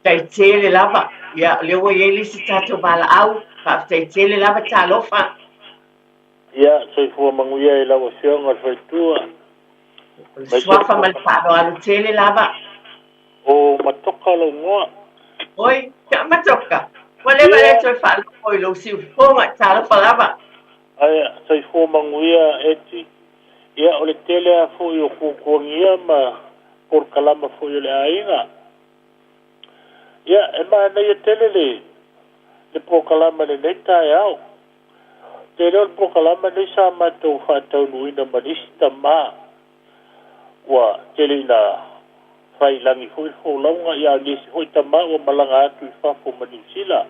Faafetai tele lava. Ia, o lea ua i ai le isi tatou valaau. Faafetai tele lava, talofa. Ia, soifua manuia i lau Afioga le Faletua. O le suafa ma le faaaloalo tele lava. O Matoka lou igoa. Oi, ia Matoka. Ua leva le toe faalogo i lou siufofoga, talofa lava. Ae, soifua manuia Eti. Ia, o le tele lava foi o tuatuagia ma polokalama foi o le aiga. Ia, e manaia tele le, le polokalama i lenei taeao. Tele o le polokalama lenei sa matou faataunuuina ma nisi tamā ua tele ina failagi foi le folauga, ia a o nisi foi tamā ua malaga atu i fafo ma Niu Sila.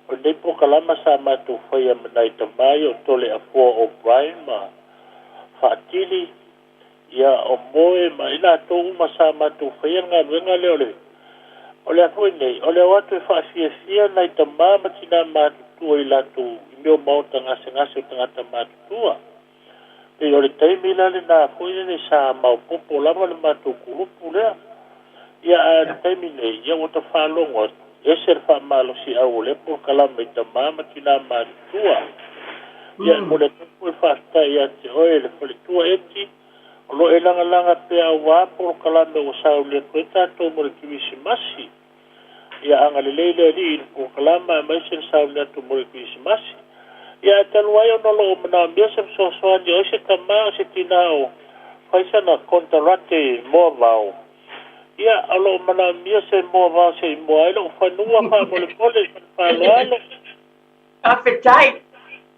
O lenei polokalama sa matou faia ma nai tamā ia o Toleafoa O'Brien ma Faatili, ia o Moe ma i latou uma sa matou faia le galuega lea o le O le a foi nei, o le o atu e faafiafia nai tama ma tinā matutua i latou i mea o maota gasegase o tagata matutua. Pei o le taimi la lena foi lele sa maopoopo lava le matou kulupu lea. Ia a o le taimi nei, ia ua ta faalogo atu, ese le faamalosiau o lea polokalama i tama ma tinā matutua. Ia e momoli atu ai foi le faafetai ia te oe le faletua Eti, O lo o e lagalaga pea auā polokalame ua sauni atu ai tatou mo le Kerisimasi. Ia agalelei le Alii i le polokalama aemaise le sauni atu mo le Kerisimasi. Ia ae talu ai ona o lo o manaomia se fesoasoani o ai se tama o se tinā o fai sana konekarate moavao, ia o lo o manaomia se moavao se i moa ai lou fanua faamolemole ma le faaaloalo. Faafetai.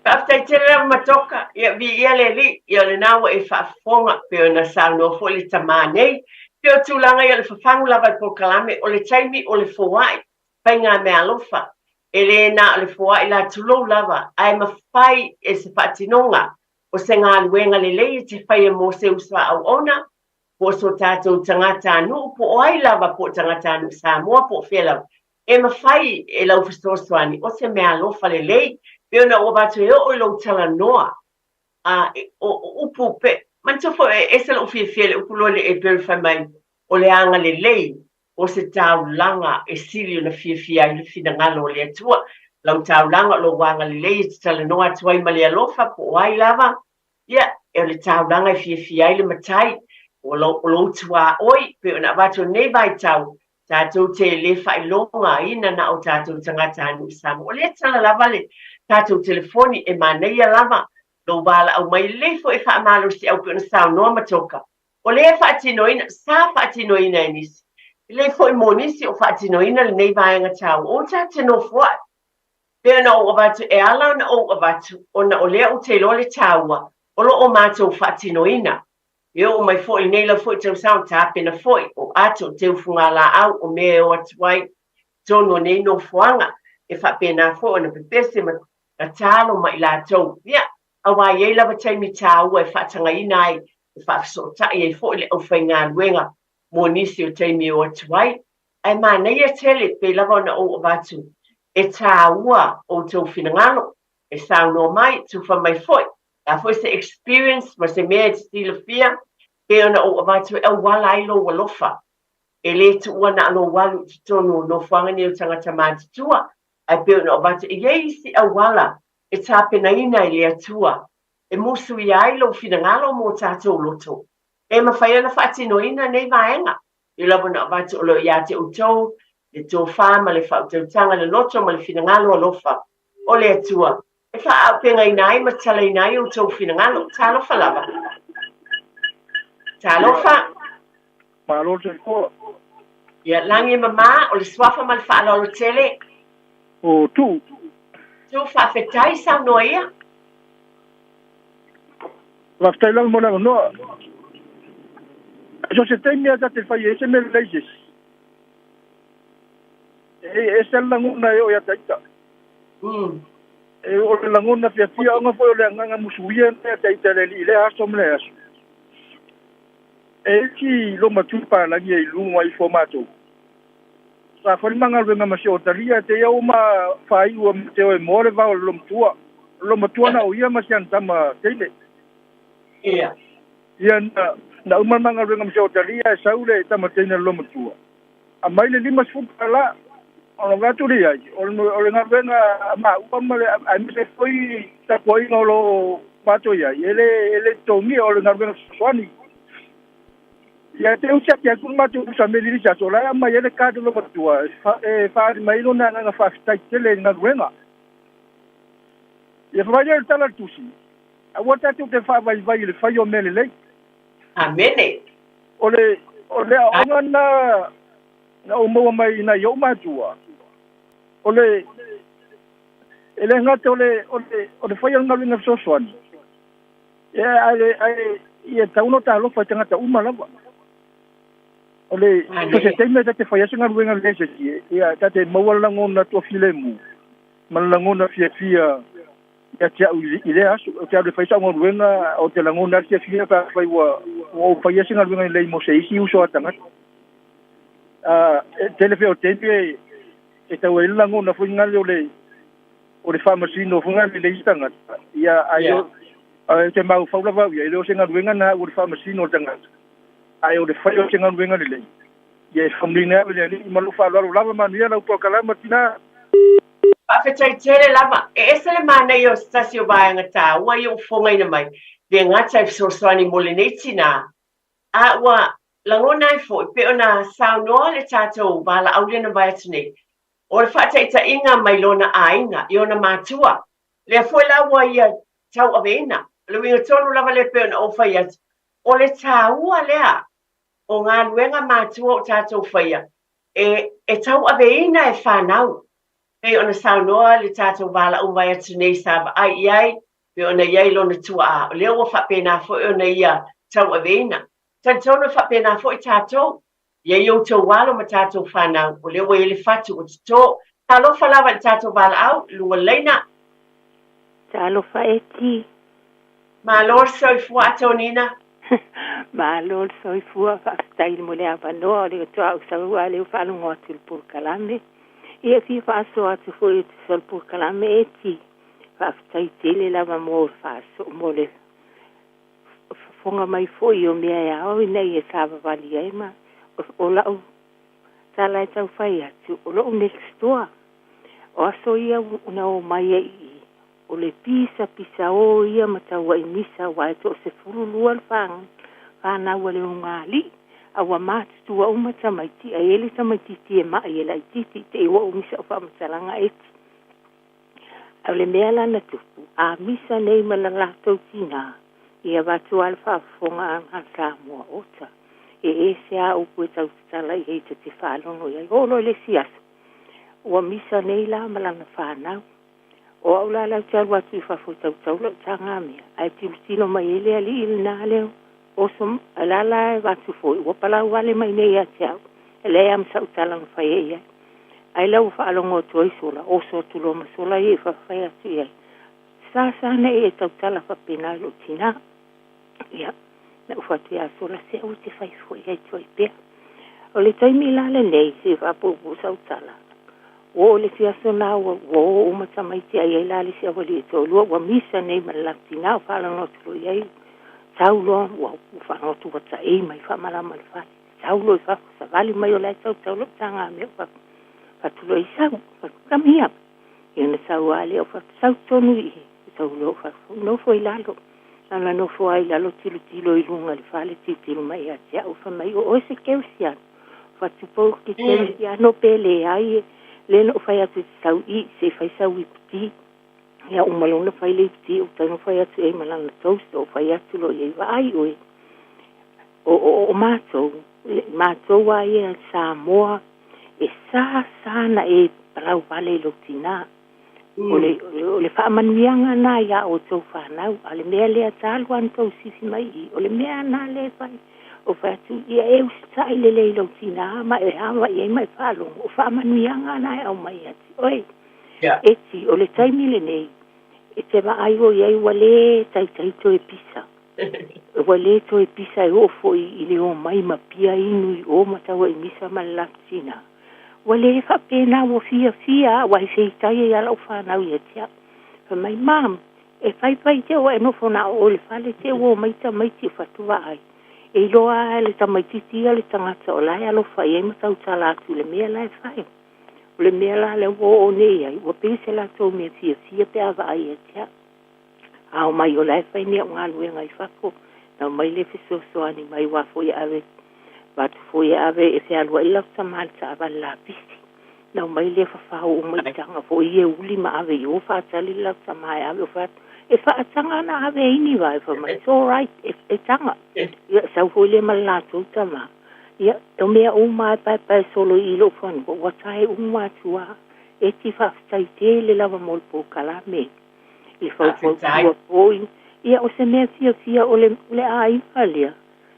Faafetai tele lava Matoka. Ia viia le Alii. Ia o lena ua e faafofoga pei ona saunoa foi le tamā nei. Pei o tulaga ia o le fafagu lava i polokalame, o le taimi o le foai, faigameaalofa. E le na o le foai la tulou lava, ae mafai e se faatinoga o se galuega lelei e te faia mo se uso a auauna, po o so tatou tagatanuu, po o ai lava, po o tagatanuu Samoa, po o fea lava, E mafai e lau fesoasoani o se meaalofa lelei, pei ona ou avatu e oo i lou talanoa, a o upu pe, manatua foi e ese lou fiafia i le upu loa le Eperu fai mai, o le agalelei o se taulaga e sili ona fiafia ai le finagalo o le Atua. Lau taulaga o lou agalelei e te talanoa atu ai ma le alofa po o ai lava, ia, o le taulaga e fiafia ai le Matai, o lou tuaoi, pei ona avatu i lenei vaitau, Tatou te le faailogaina na o tatou tagatanuu Samoa. O lea tala lava le tatou telefoni e manaia lava lou valaau mai lelei foi e faamalosiau pei ona saunoa Matoka. O lea e faatinoina, sa faatinoina e nisi. Lelei foi mo nisi o faatinoina lenei vaega taua. Aua tatou te nofoai. Pei ona ou avatu, e ala ona ou avatu ona o lea ou te iloa le taua o lo o matou faatinoina. E oo mai foi lenei lau foi tausaga tapena foi o ato o teufugalaau o mea e o atu ai totonu o nei nofoaga e faapena foi ona pepese ma tatalo ma i latou. Ia, auā e i ai lava taimi tāua e faatagaina ai, e faafesootai ai foi le aufaigaluega mo nisi o taimi e o atu ai. Ae manaia tele, pei lava ona ou avatu, e tāua outou finagalo, e saunoa mai, tufa mai foi, Le a foi se experience ma se mea e te silafia, pei ona ou avatu e auala ai lou alofa. E le tuua na o lou alu i totonu o nofoaga nei o tagata matutua, ae pei ona ou avatu e i ai isi auala e tapenaina e le Atua e musuia ai lou finagalo mo tatou loto. E mafai ona faatinoina nei vaega. E lava ona avatu o lo o ia te outou le tofa ma le faautautaga, le loto ma le finagalo alofa o le Atua e faaaupegaina ai ma tatalaina ai outou finagalo. Talofa lava. Talofa. Malo le soifua. Ia, lagi e mama, o le suafa ma le faaaloalo tele. O Tuu. Tuu, faafetai, saunoa ia. Faafetai lava mo le avanoa. So o se taimi lava ta te fai ai se mea lelei i se isi, e ese le lagona e oo ia te ita. E o le lagona fiafiaoga foi o le agaga musuia lena ia te ita e le Alii i lea aso ma lea aso. E isi lomatua palagi e i luga ifo o matou. Sa fai le ma galuega ma si otalia te ia ua ma faaiu ma te o e moa le vao o le lomatua. O le lomatua na o ia ma si ana tama teine. Ia. Ia na, na uma le ma galuega ma si otalia e sau le tama teine o le lomatua. Aumai le 50 tala ona vaai atu lea i ai, o le, o le galuega a maua ma le, aemaise foi tapuaiga o lo o matou i ai, e le, e le totogia, o le galuega fesoasoani. Ia te usi ake atu le matou uso a Meli i le isi aso, o la e aumai ai le card o le matua e faaali mai ai lona agaga faafetai tele i le galuega. Ia fai mai lea o le tala a le Tusi, Aua tatou te faavaivai i le fai o mea lelei. Amene. O le, o le aoaoga lena na ou maua mai i nai ou matua, o le, E le gata o le faia o le galuega fesoasoani, ae ia tatau ona talofa i tagata uma lava. O le se taimi e ta te faia se galuega lelei se isi, ia ta te maua le lagona toafilemu ma le lagona fiafia ia te au i lea aso. Ou te alu e fai sau galuega, ou te lagona le fiafia pe afai ua ou faia se galuega lelei mo se isi uso a tagata. E tele foi o taimi e tau ai le lagona foi lea o le faamasino foi lea i isi tagata. Ia ai te maufau lava ia, e le o se galuega na o le faamasino o le tagata, ae o le fai o se galuega lelei. Ia e faamanuiaina ai le Alii ma lou faaaloalo lava, manuia lau polokalama tina. Faafetai tele lava. E ese le manaia o se tasi o vaega taua ia ua fofogaina mai, le gata e fesoasoani mo lenei tinā, a ua lagona ai foi pei ona saunoa le tatou valaau lea na mavae atu nei, o le faataitaiga mai lona aiga i ona matua. Lea foi la ua ia tauaveina. O le uiga tonu lava lea pei ona ou fai atu, o le taua lea o galuega matua o tatou faia, e tauaveina e fanau. Pei ona saunoa le tatou valaau mavae atu nei sa vaai i ai, pei ona i ai lona tuaa, o lea ua faapena foi ona ia tauaveina. Talitonu e faapena foi tatou, i ai outou alo ma tatou fanau, o lea ua i ai le fatu ua toto. Talofa lava i le tatou valaau, luga laina. Talofa Eti. Malo le soifua Atonina. Malo le soifua, faafetai mo le avanoa o le toa au a leo faalogo atu i le polokalame. Ia fia faasoa atu foi i te le polokalame Eti. Faafetai tele lava mo le faaso mo le fofoga mai foi o mea e ao ina ia savavali ai ma o lau tala e tau fai atu o lou next door. O aso ia na o mai ai i o le pisa pisa o ia ma tau ai misa wa e to se fulu lua le whanau a le unga a ua matutua uma tamaiti a ele tamaititi e mai e laititi te i ua umisa o faamatalaga eti. A o le mea lana tupu, a misa nei ma la latou tinā, ia vatu a le faafofoga a Samoa ota. E ese a upu e tautatala i hei te te faalogo i ai. Oo loa i le isi aso, ua misa nei la ma lana fanau. O au la lau te alu atu i fafo i tautau lau tagamea, ae tilotilo mai ai le alii lenā leo. Oso la la e vatu foi, ua palau vale mai nei ia te au. E lea ma sau tala na fai ai ai. Ai lau faalogo atu ai sola, oso atu loa ma sola ia i fafai atu i ai. Sa sa nei e tautala faapena i lou tinā. Ia, na ou fatu ia sola se au te fai foi ai tuai pea. O le taimi la lenei, se faapuupuu sau tala. Ua o le fiaso na ua o uma tamaiti ai ai la le si awali e toalua, ua misa nei ma le latou o faalogo atu loa i ai. Sau loa, ua faalogo atu ua taei mai faamalama le fale. Sau loa i fafo, savali mai o la e tautau lau tagamea o fafo. Fatu loa i sau, fatu come here. Ia na sau a lea o fatu, sau tonu i i. Sau loa o fafo, nofo i lalo. Ana nofo ai lalo tilotilo i luga le fale, tilotilo mai ia te au, fai mai o oe se kerisiano. Fatu pau ke kerisiano pe leai, le na ou fai atu i te sau i, se fai sau iputi. Ia uma lona fai le iputi, o tau na fai atu ai ma lana toast, o fai atu loa i ai vaai oe. O matou, matou a ia Samoa, e sa sa na e palau vale i lou tinā. O le faamanuiaga na ia outou fanau, a le mea lea talu ana tou sifi mai i, o le mea na le fai. O fai atu ia e usitai lelei i lou tinā ma e ava i ai ma e faalogo, o faamanuiaga na e au mai ati oe. Eti, o le taimi lenei, e te vaai o i ai ua le taitai toe pisa. Ua le toe pisa e oo foi i le omai ma pia inu i o ma tau ai misa ma le latou tinā. Ua le faapena ua fiafia ua e feitai ai a lau fanau ia te au. Fai mai, mam, e faifai te ua e nofo na o le fale te ua o mai tamaiti o fatu vaai. E iloa a le tamaititi ia le tagata o la e alofa i ai ma tautala atu i le mea la e fai. O le mea la lea ua oo nei ai, ua pei se latou mea fiafia pe a vaai ia te au. A o mai o la e fai ni au galuega i fafo, na mai le fesoasoani mai ua foi e ave, vatu foi e ave e fealuai lau tama i le taavale lapisi. Na mai le fafao uma i taga foi e uli ma ave i o faatali le lau tama e ave o fatu. E faataga na ave ai ni vai, fai mai, it's all right, e taga. Ia, sau foi le ma le latou tama. Ia, o mea uma e paepae solo i lou fanua, ua tae uma atu a. E ti faafetai tele lava mo le polokalame le faufautua foi. Ia o se mea fiafia o le aiga lea.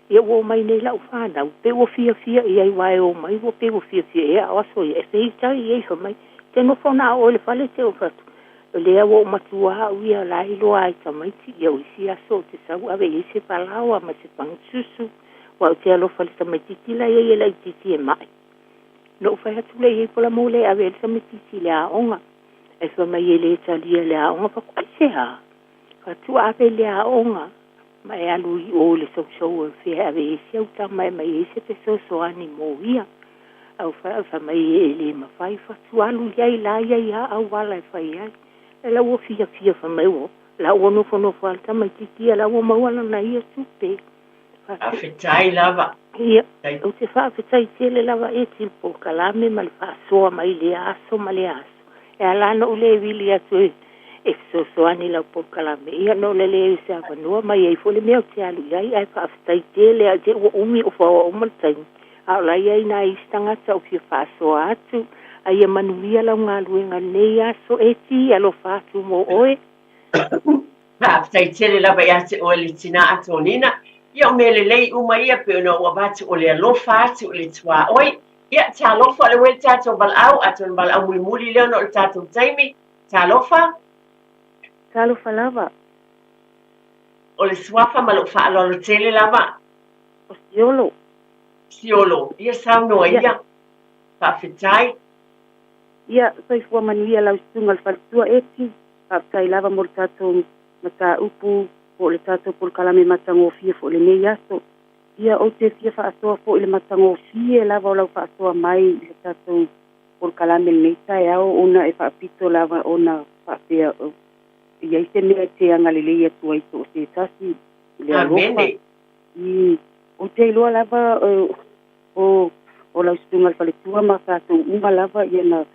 Ia ua omai nei lau fanau, pe ua fiafia i ai uae o mai, ua pe ua fiafia e ao aso ia, e feitai i ai fai mai, te nofo na o le fale te o fatu. O lea ua o matua au ia la iloa ai tamaiti, ia o isi aso o te sau ave i ai se falaoa ma se pagususu, ua o te alofa le tamaititi la ia ia laititi e mai. No fai atu le iai pola mo le ave le tamaititi le aoga. E fai mai e le talia le aoga fa ai se ha. Fatu ave le aoga. Ma e alu i o le sousou e fea ave i si au tama e mai e se fesoasoani mo ia. Au fa mai e le mafai fatu alu iai la ia ia au ala e fai ai. E la ua fiafia fa mai ua. La ua nofonofo ale tamaititi la ua maua lana ia tupe. Faafetai lava. Ia, ou te faafetai tele lava e ti le polokalame ma le faasoa mai le aso ma le aso. E ala ona ou le vili atu e fesoasoani lau polokalame. Ia no le le se avanoa mai ai foi le mea o te alu i ai, ae faafetai tele a te ua umi o faoa uma le taimi. A o la iai nai isi tagata o fia faasoa atu, a ia manuia lau galuega lenei aso e ti alofa atu mo oe. Faafetai tele lava ia te oe le tina Atonina. Ia o mea lelei uma ia pe ona ua avatu o le alofa atu o le tuaoi. Ia talofa le ue le tatou valaau, atonu valaau mulimuli lea ona o le tatou taimi. Talofa. Talofa lava. O le suafa ma lou faaaloalo tele lava. O Siolo. Siolo, ia saunoa ia. Faafetai. Ia, soifua manuia lau susuga le faletua Eti. Faafetai lava mo le tatou mataupu po o le tatou polokalame matagofie foi lenei aso. Ia, ou te fia faasoa foi le matagofie lava o lau faasoa mai i le tatou polokalame lenei taeao ona e faapito lava ona faapea i ai se mea e te agalelei atu ai so o se tasi i le alofa. Ou te iloa lava o lau susuga le faletua ma tatou uma lava ia na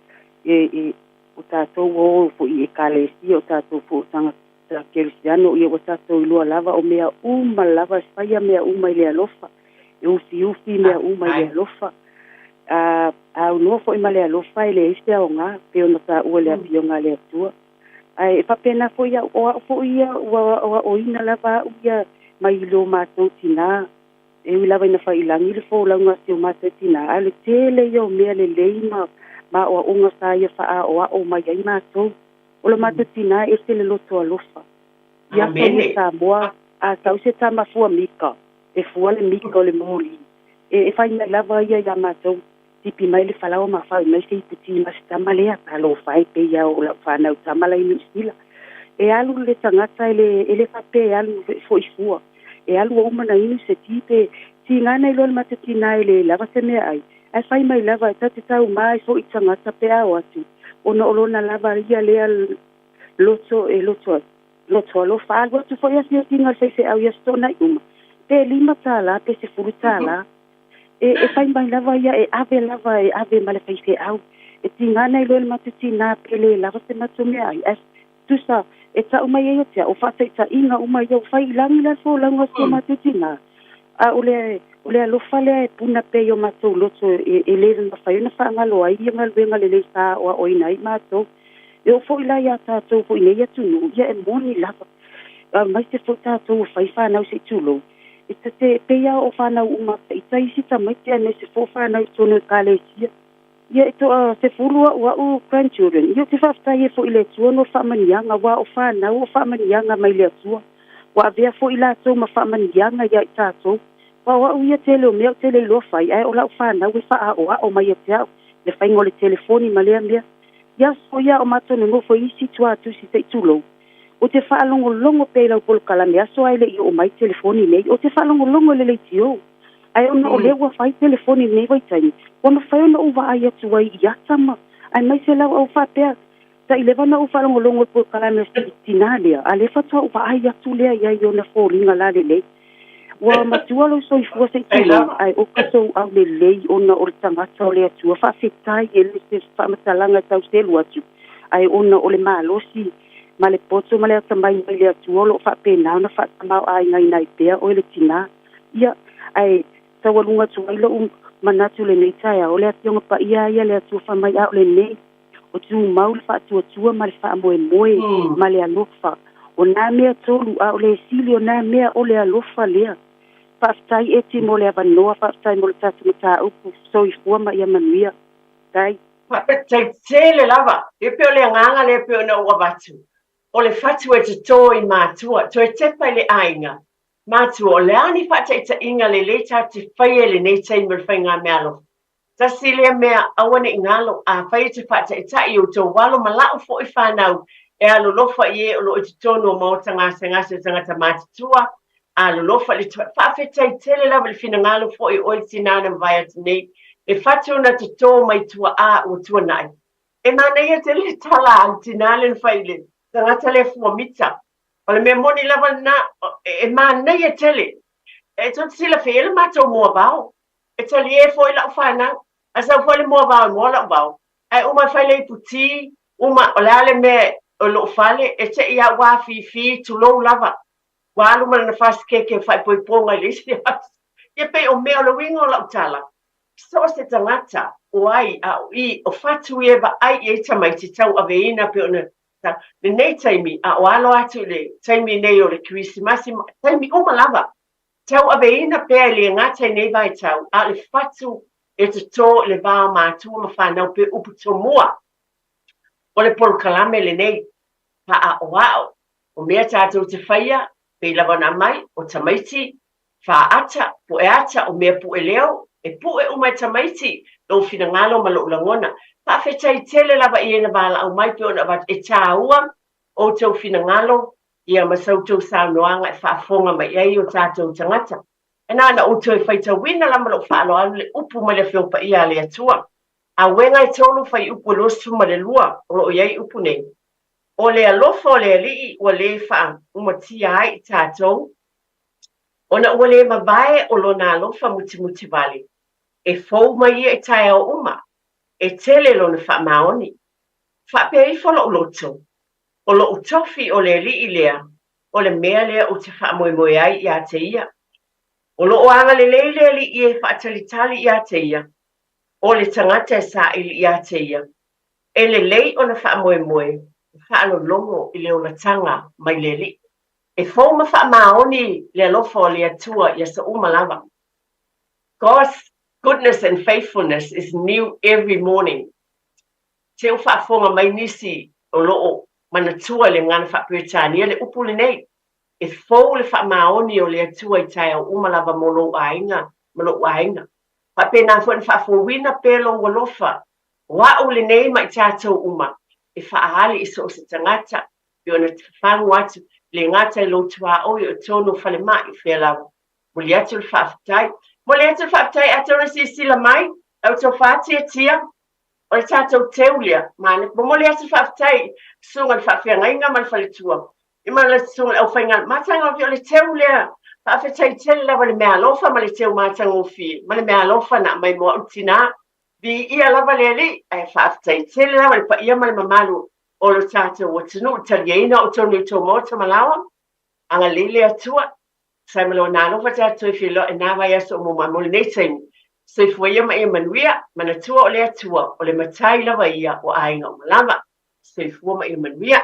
e o tatou o foi i ekalesia o tatou foi o tagata kerisiano ia ua tatou iloa lava o mea uma lava e faia mea uma i le alofa. E ufiufi mea uma i le alofa. A aunoa foi ma le alofa e leai se aoga pe ona taua le afioga a le Atua. Ae faapena foi au o au foi ia ua aoaoina lava au ia mai i lo matou tina. E ui lava ina failagi le folauga a si o matou tina. A o le tele ia o mea lelei ma aoaoga sa ia faaoao mai ai matou. O le matou tina e ese le loto alofa. Ia aso Samoa a sau se tama fua mika. E fua le mika o le moli. E fai mai lava ia ia matou. Tipi mai le falaoa ma fai mai se iputi ma se tama lea. Talofa e pe ia o lau whanau tama lai Niu Sila. E alu le tagata e le faapea e alu foi fua. E alu o uma na inu se tipe. Tigana i loa le matatina e le lava se mea ai. Ae fai mai lava e tate tau mai foi tagata pe ao atu. Ona o lona lava ia lea loto e loto loto alofa. Alu atu foi asiasiga le faifeau ia sitona i uma. Pe $5 pe $10. E fai mai lava ia e ave lava e ave ma le faifeau. E tigana i loa le matatina pe le lava se matou mea ai. Ae tusa e tau mai ai o tea o faataitaiga uma ia o fai i lagi la folauga o si o matou tina. A o le alofa lea e puna pea i o matou loto e le mafai ona faagalo ai ia galuega lelei sa aoaoina ai matou. E oo foi la ia tatou foi nei atunuu ia e moni lava. Mai se foi tatou o fai whanau se i tulou. E te peia o whanau uma i taisi tamaiti ane se fo whanau i tonu e kalesia. Ia e toa se fulu au au grandchildren. Ia te whaftai e fo i le atua no whaamanianga wa o whanau o whaamanianga mai le atua. Wa avea fo i lātou ma whaamanianga ia i tātou. Wa o au ia tele o mea o tele iloa fai ae o lau whanau e whaa o ao mai e te au. Le whainga o le telefoni ma lea mea. Ia so ia o mātou nonofo isi tua atu si te i tulou. O te whaalongolongo pe lau polokalame aso ai le i o mai telefoni nei. O te whaalongolongo le leitio. Ai ona o lea ua fai telefoni nei vaitaimi. Ua mafai ona ou vaai atu ai i atama. Ai mai se lau au faapea. Ta i leva na ou whaalongolongo le polokalame o se tina lea. A le faatoa ou vaai atu lea ia i ona foliga la lelei. Ua matua lou soifua se i tulou. Ai o kasou au lelei ona o le tagata o le Atua. Faafetai e le se faamatalaga e tauselu atu. Ai ona o le malosi ma le poto ma le atamai mai le Atua o loo faapena ona faatamao aigaina ai pea oe le tina. Ia ae taualuga atu ai lou manatu lenei taeao o le afioga paia ia le Atua faamai a o lenei. O tumau le faatuatua ma le faamoemoe ma le alofa. O nā mea tolu, a o le sili o nā mea o le alofa lea. Faafetai Eti mo le avanoa, faafetai mo le tatou mataupu. Soifua ma ia manuia. Faafetai. Faafetai tele lava. E pei o le agaga lea e pei ona ou avatu, o le fatu e toto i matua, toe tepa i le aiga, matua, o le a ni faataitaiga lelei tatou te faia i lenei taimi o le faigameaalofa? Tasi lea mea, aua ne i galo, afai e te faataitai i outou alo ma la'u foi fanau e alolofa i e o lo o i totonu o maota gasegase o tagata matutua, alolofa i le Faafetai tele lava i le finagalo foi o oe le tinā na mavae atu nei, e fatu ona toto mai tua'a ua tuanai. E manaia tele le tala a le tinā lea na fai i le tagata lea fua mita. O le mea moni lava lena, e manaia tele. E tou te silafia e i ai le matou moavao. E talie foi lau fanau. A sau foi le moavao e moa lau vao. Ae uma e fai le ipu ti, uma, o le a le mea o lou fale, e te i a ua afifi, tulou lava. Ua alu ma lana fasikeke faaipoipoga i le isi aso. Ia pei o mea o le uiga o lau tala, so o se tagata, o ai, a o i, o fatu ia e vaai i ai tamaiti tauaveina pei ona lenei taimi, a o alo atu i le taimi nei o le Kerisimasi, taimi uma lava, Tauaveina pea e le gata i nei vaitau, a o le fatu e totō i le va o matua ma fanau pei upu tomua o le polokalame lenei faaʻaoaʻo. O mea tatou te faia, pei lava ona aumai, o tamaiti, fāata, puʻe ata, o mea puʻe leo, e puʻe uma e tamaiti lou finagalo ma lou lagona. Faafetai tele lava i e na valaau mai pei ona avatu, e tāua outou finagalo ia ma sa outou saunoaga e faafofoga mai ai o tatou tagata. E na ona ou toe faitauina la ma lou faaaloalo le upu mai le Afioga Paia a le Atua. Auega e tolu fuaiupu e 22 o lo o i ai upu nei, O le alofa o le Alii ua le faaumatia ai i tatou, ona ua le mavae o Lona alofa mutimuti wale, e fou mai ia i taeao uma, e tele Lona faamaoni. Faapea ifo lou loto, O loʻu tofi o le Alii lea, o le mea lea ou te faamoemoe ai iā te ia. O loo agalelei le Alii e faatalitali iā te ia, o le tagata e saili iā te ia. E lelei ona faamoemoe ma faalologo i le olataga mai le Alii. E fou ma faamaoni le alofa o le Atua i aso uma lava. God's goodness and faithfulness is new every morning. Te u faafofoga mai nisi o lo o manatua i le gagana faa-Peretania le upu lenei, E fou le faamaoni o le Atua i taeao uma lava mo lou aiga ma loʻu aiga. Faapena foi ona faafouina pea lou alofa, o a'u lenei ma i tatou uma, e faaali i so o se tagata, pei ona fafagu atu, le gata i lou tuaoi o totonu o falemai, o fea lava. Momoli atu le faafetai. Momoli atu le faafetai atonu e silasila mai, la outou faatiatia, O le tatou teu lea, ma momoli atu le faafetai i susuga i le faafeagaiga ma le faletua, i ma le susuga i le aufaigaluega, matagofie, o le teu lea, faafetai tele lava i le meaalofa ma le teu matagofie, ma le meaalofa na aumai mo au tinā. Viia lava le Alii, ae faafetai tele lava i le paia ma le mamalu o lo tatou atunuu i le taliaina o outou nei tou maota ma laoa. Agalelei le Atua. Sai ma lona alofa tatou toe feiloai i nā vaiaso o mua mai mo lenei taimi. Soifua ia ma ia manuia, manatua o le Atua, o le Matai lava ia o aiga uma lava. Soifua ma ia manuia.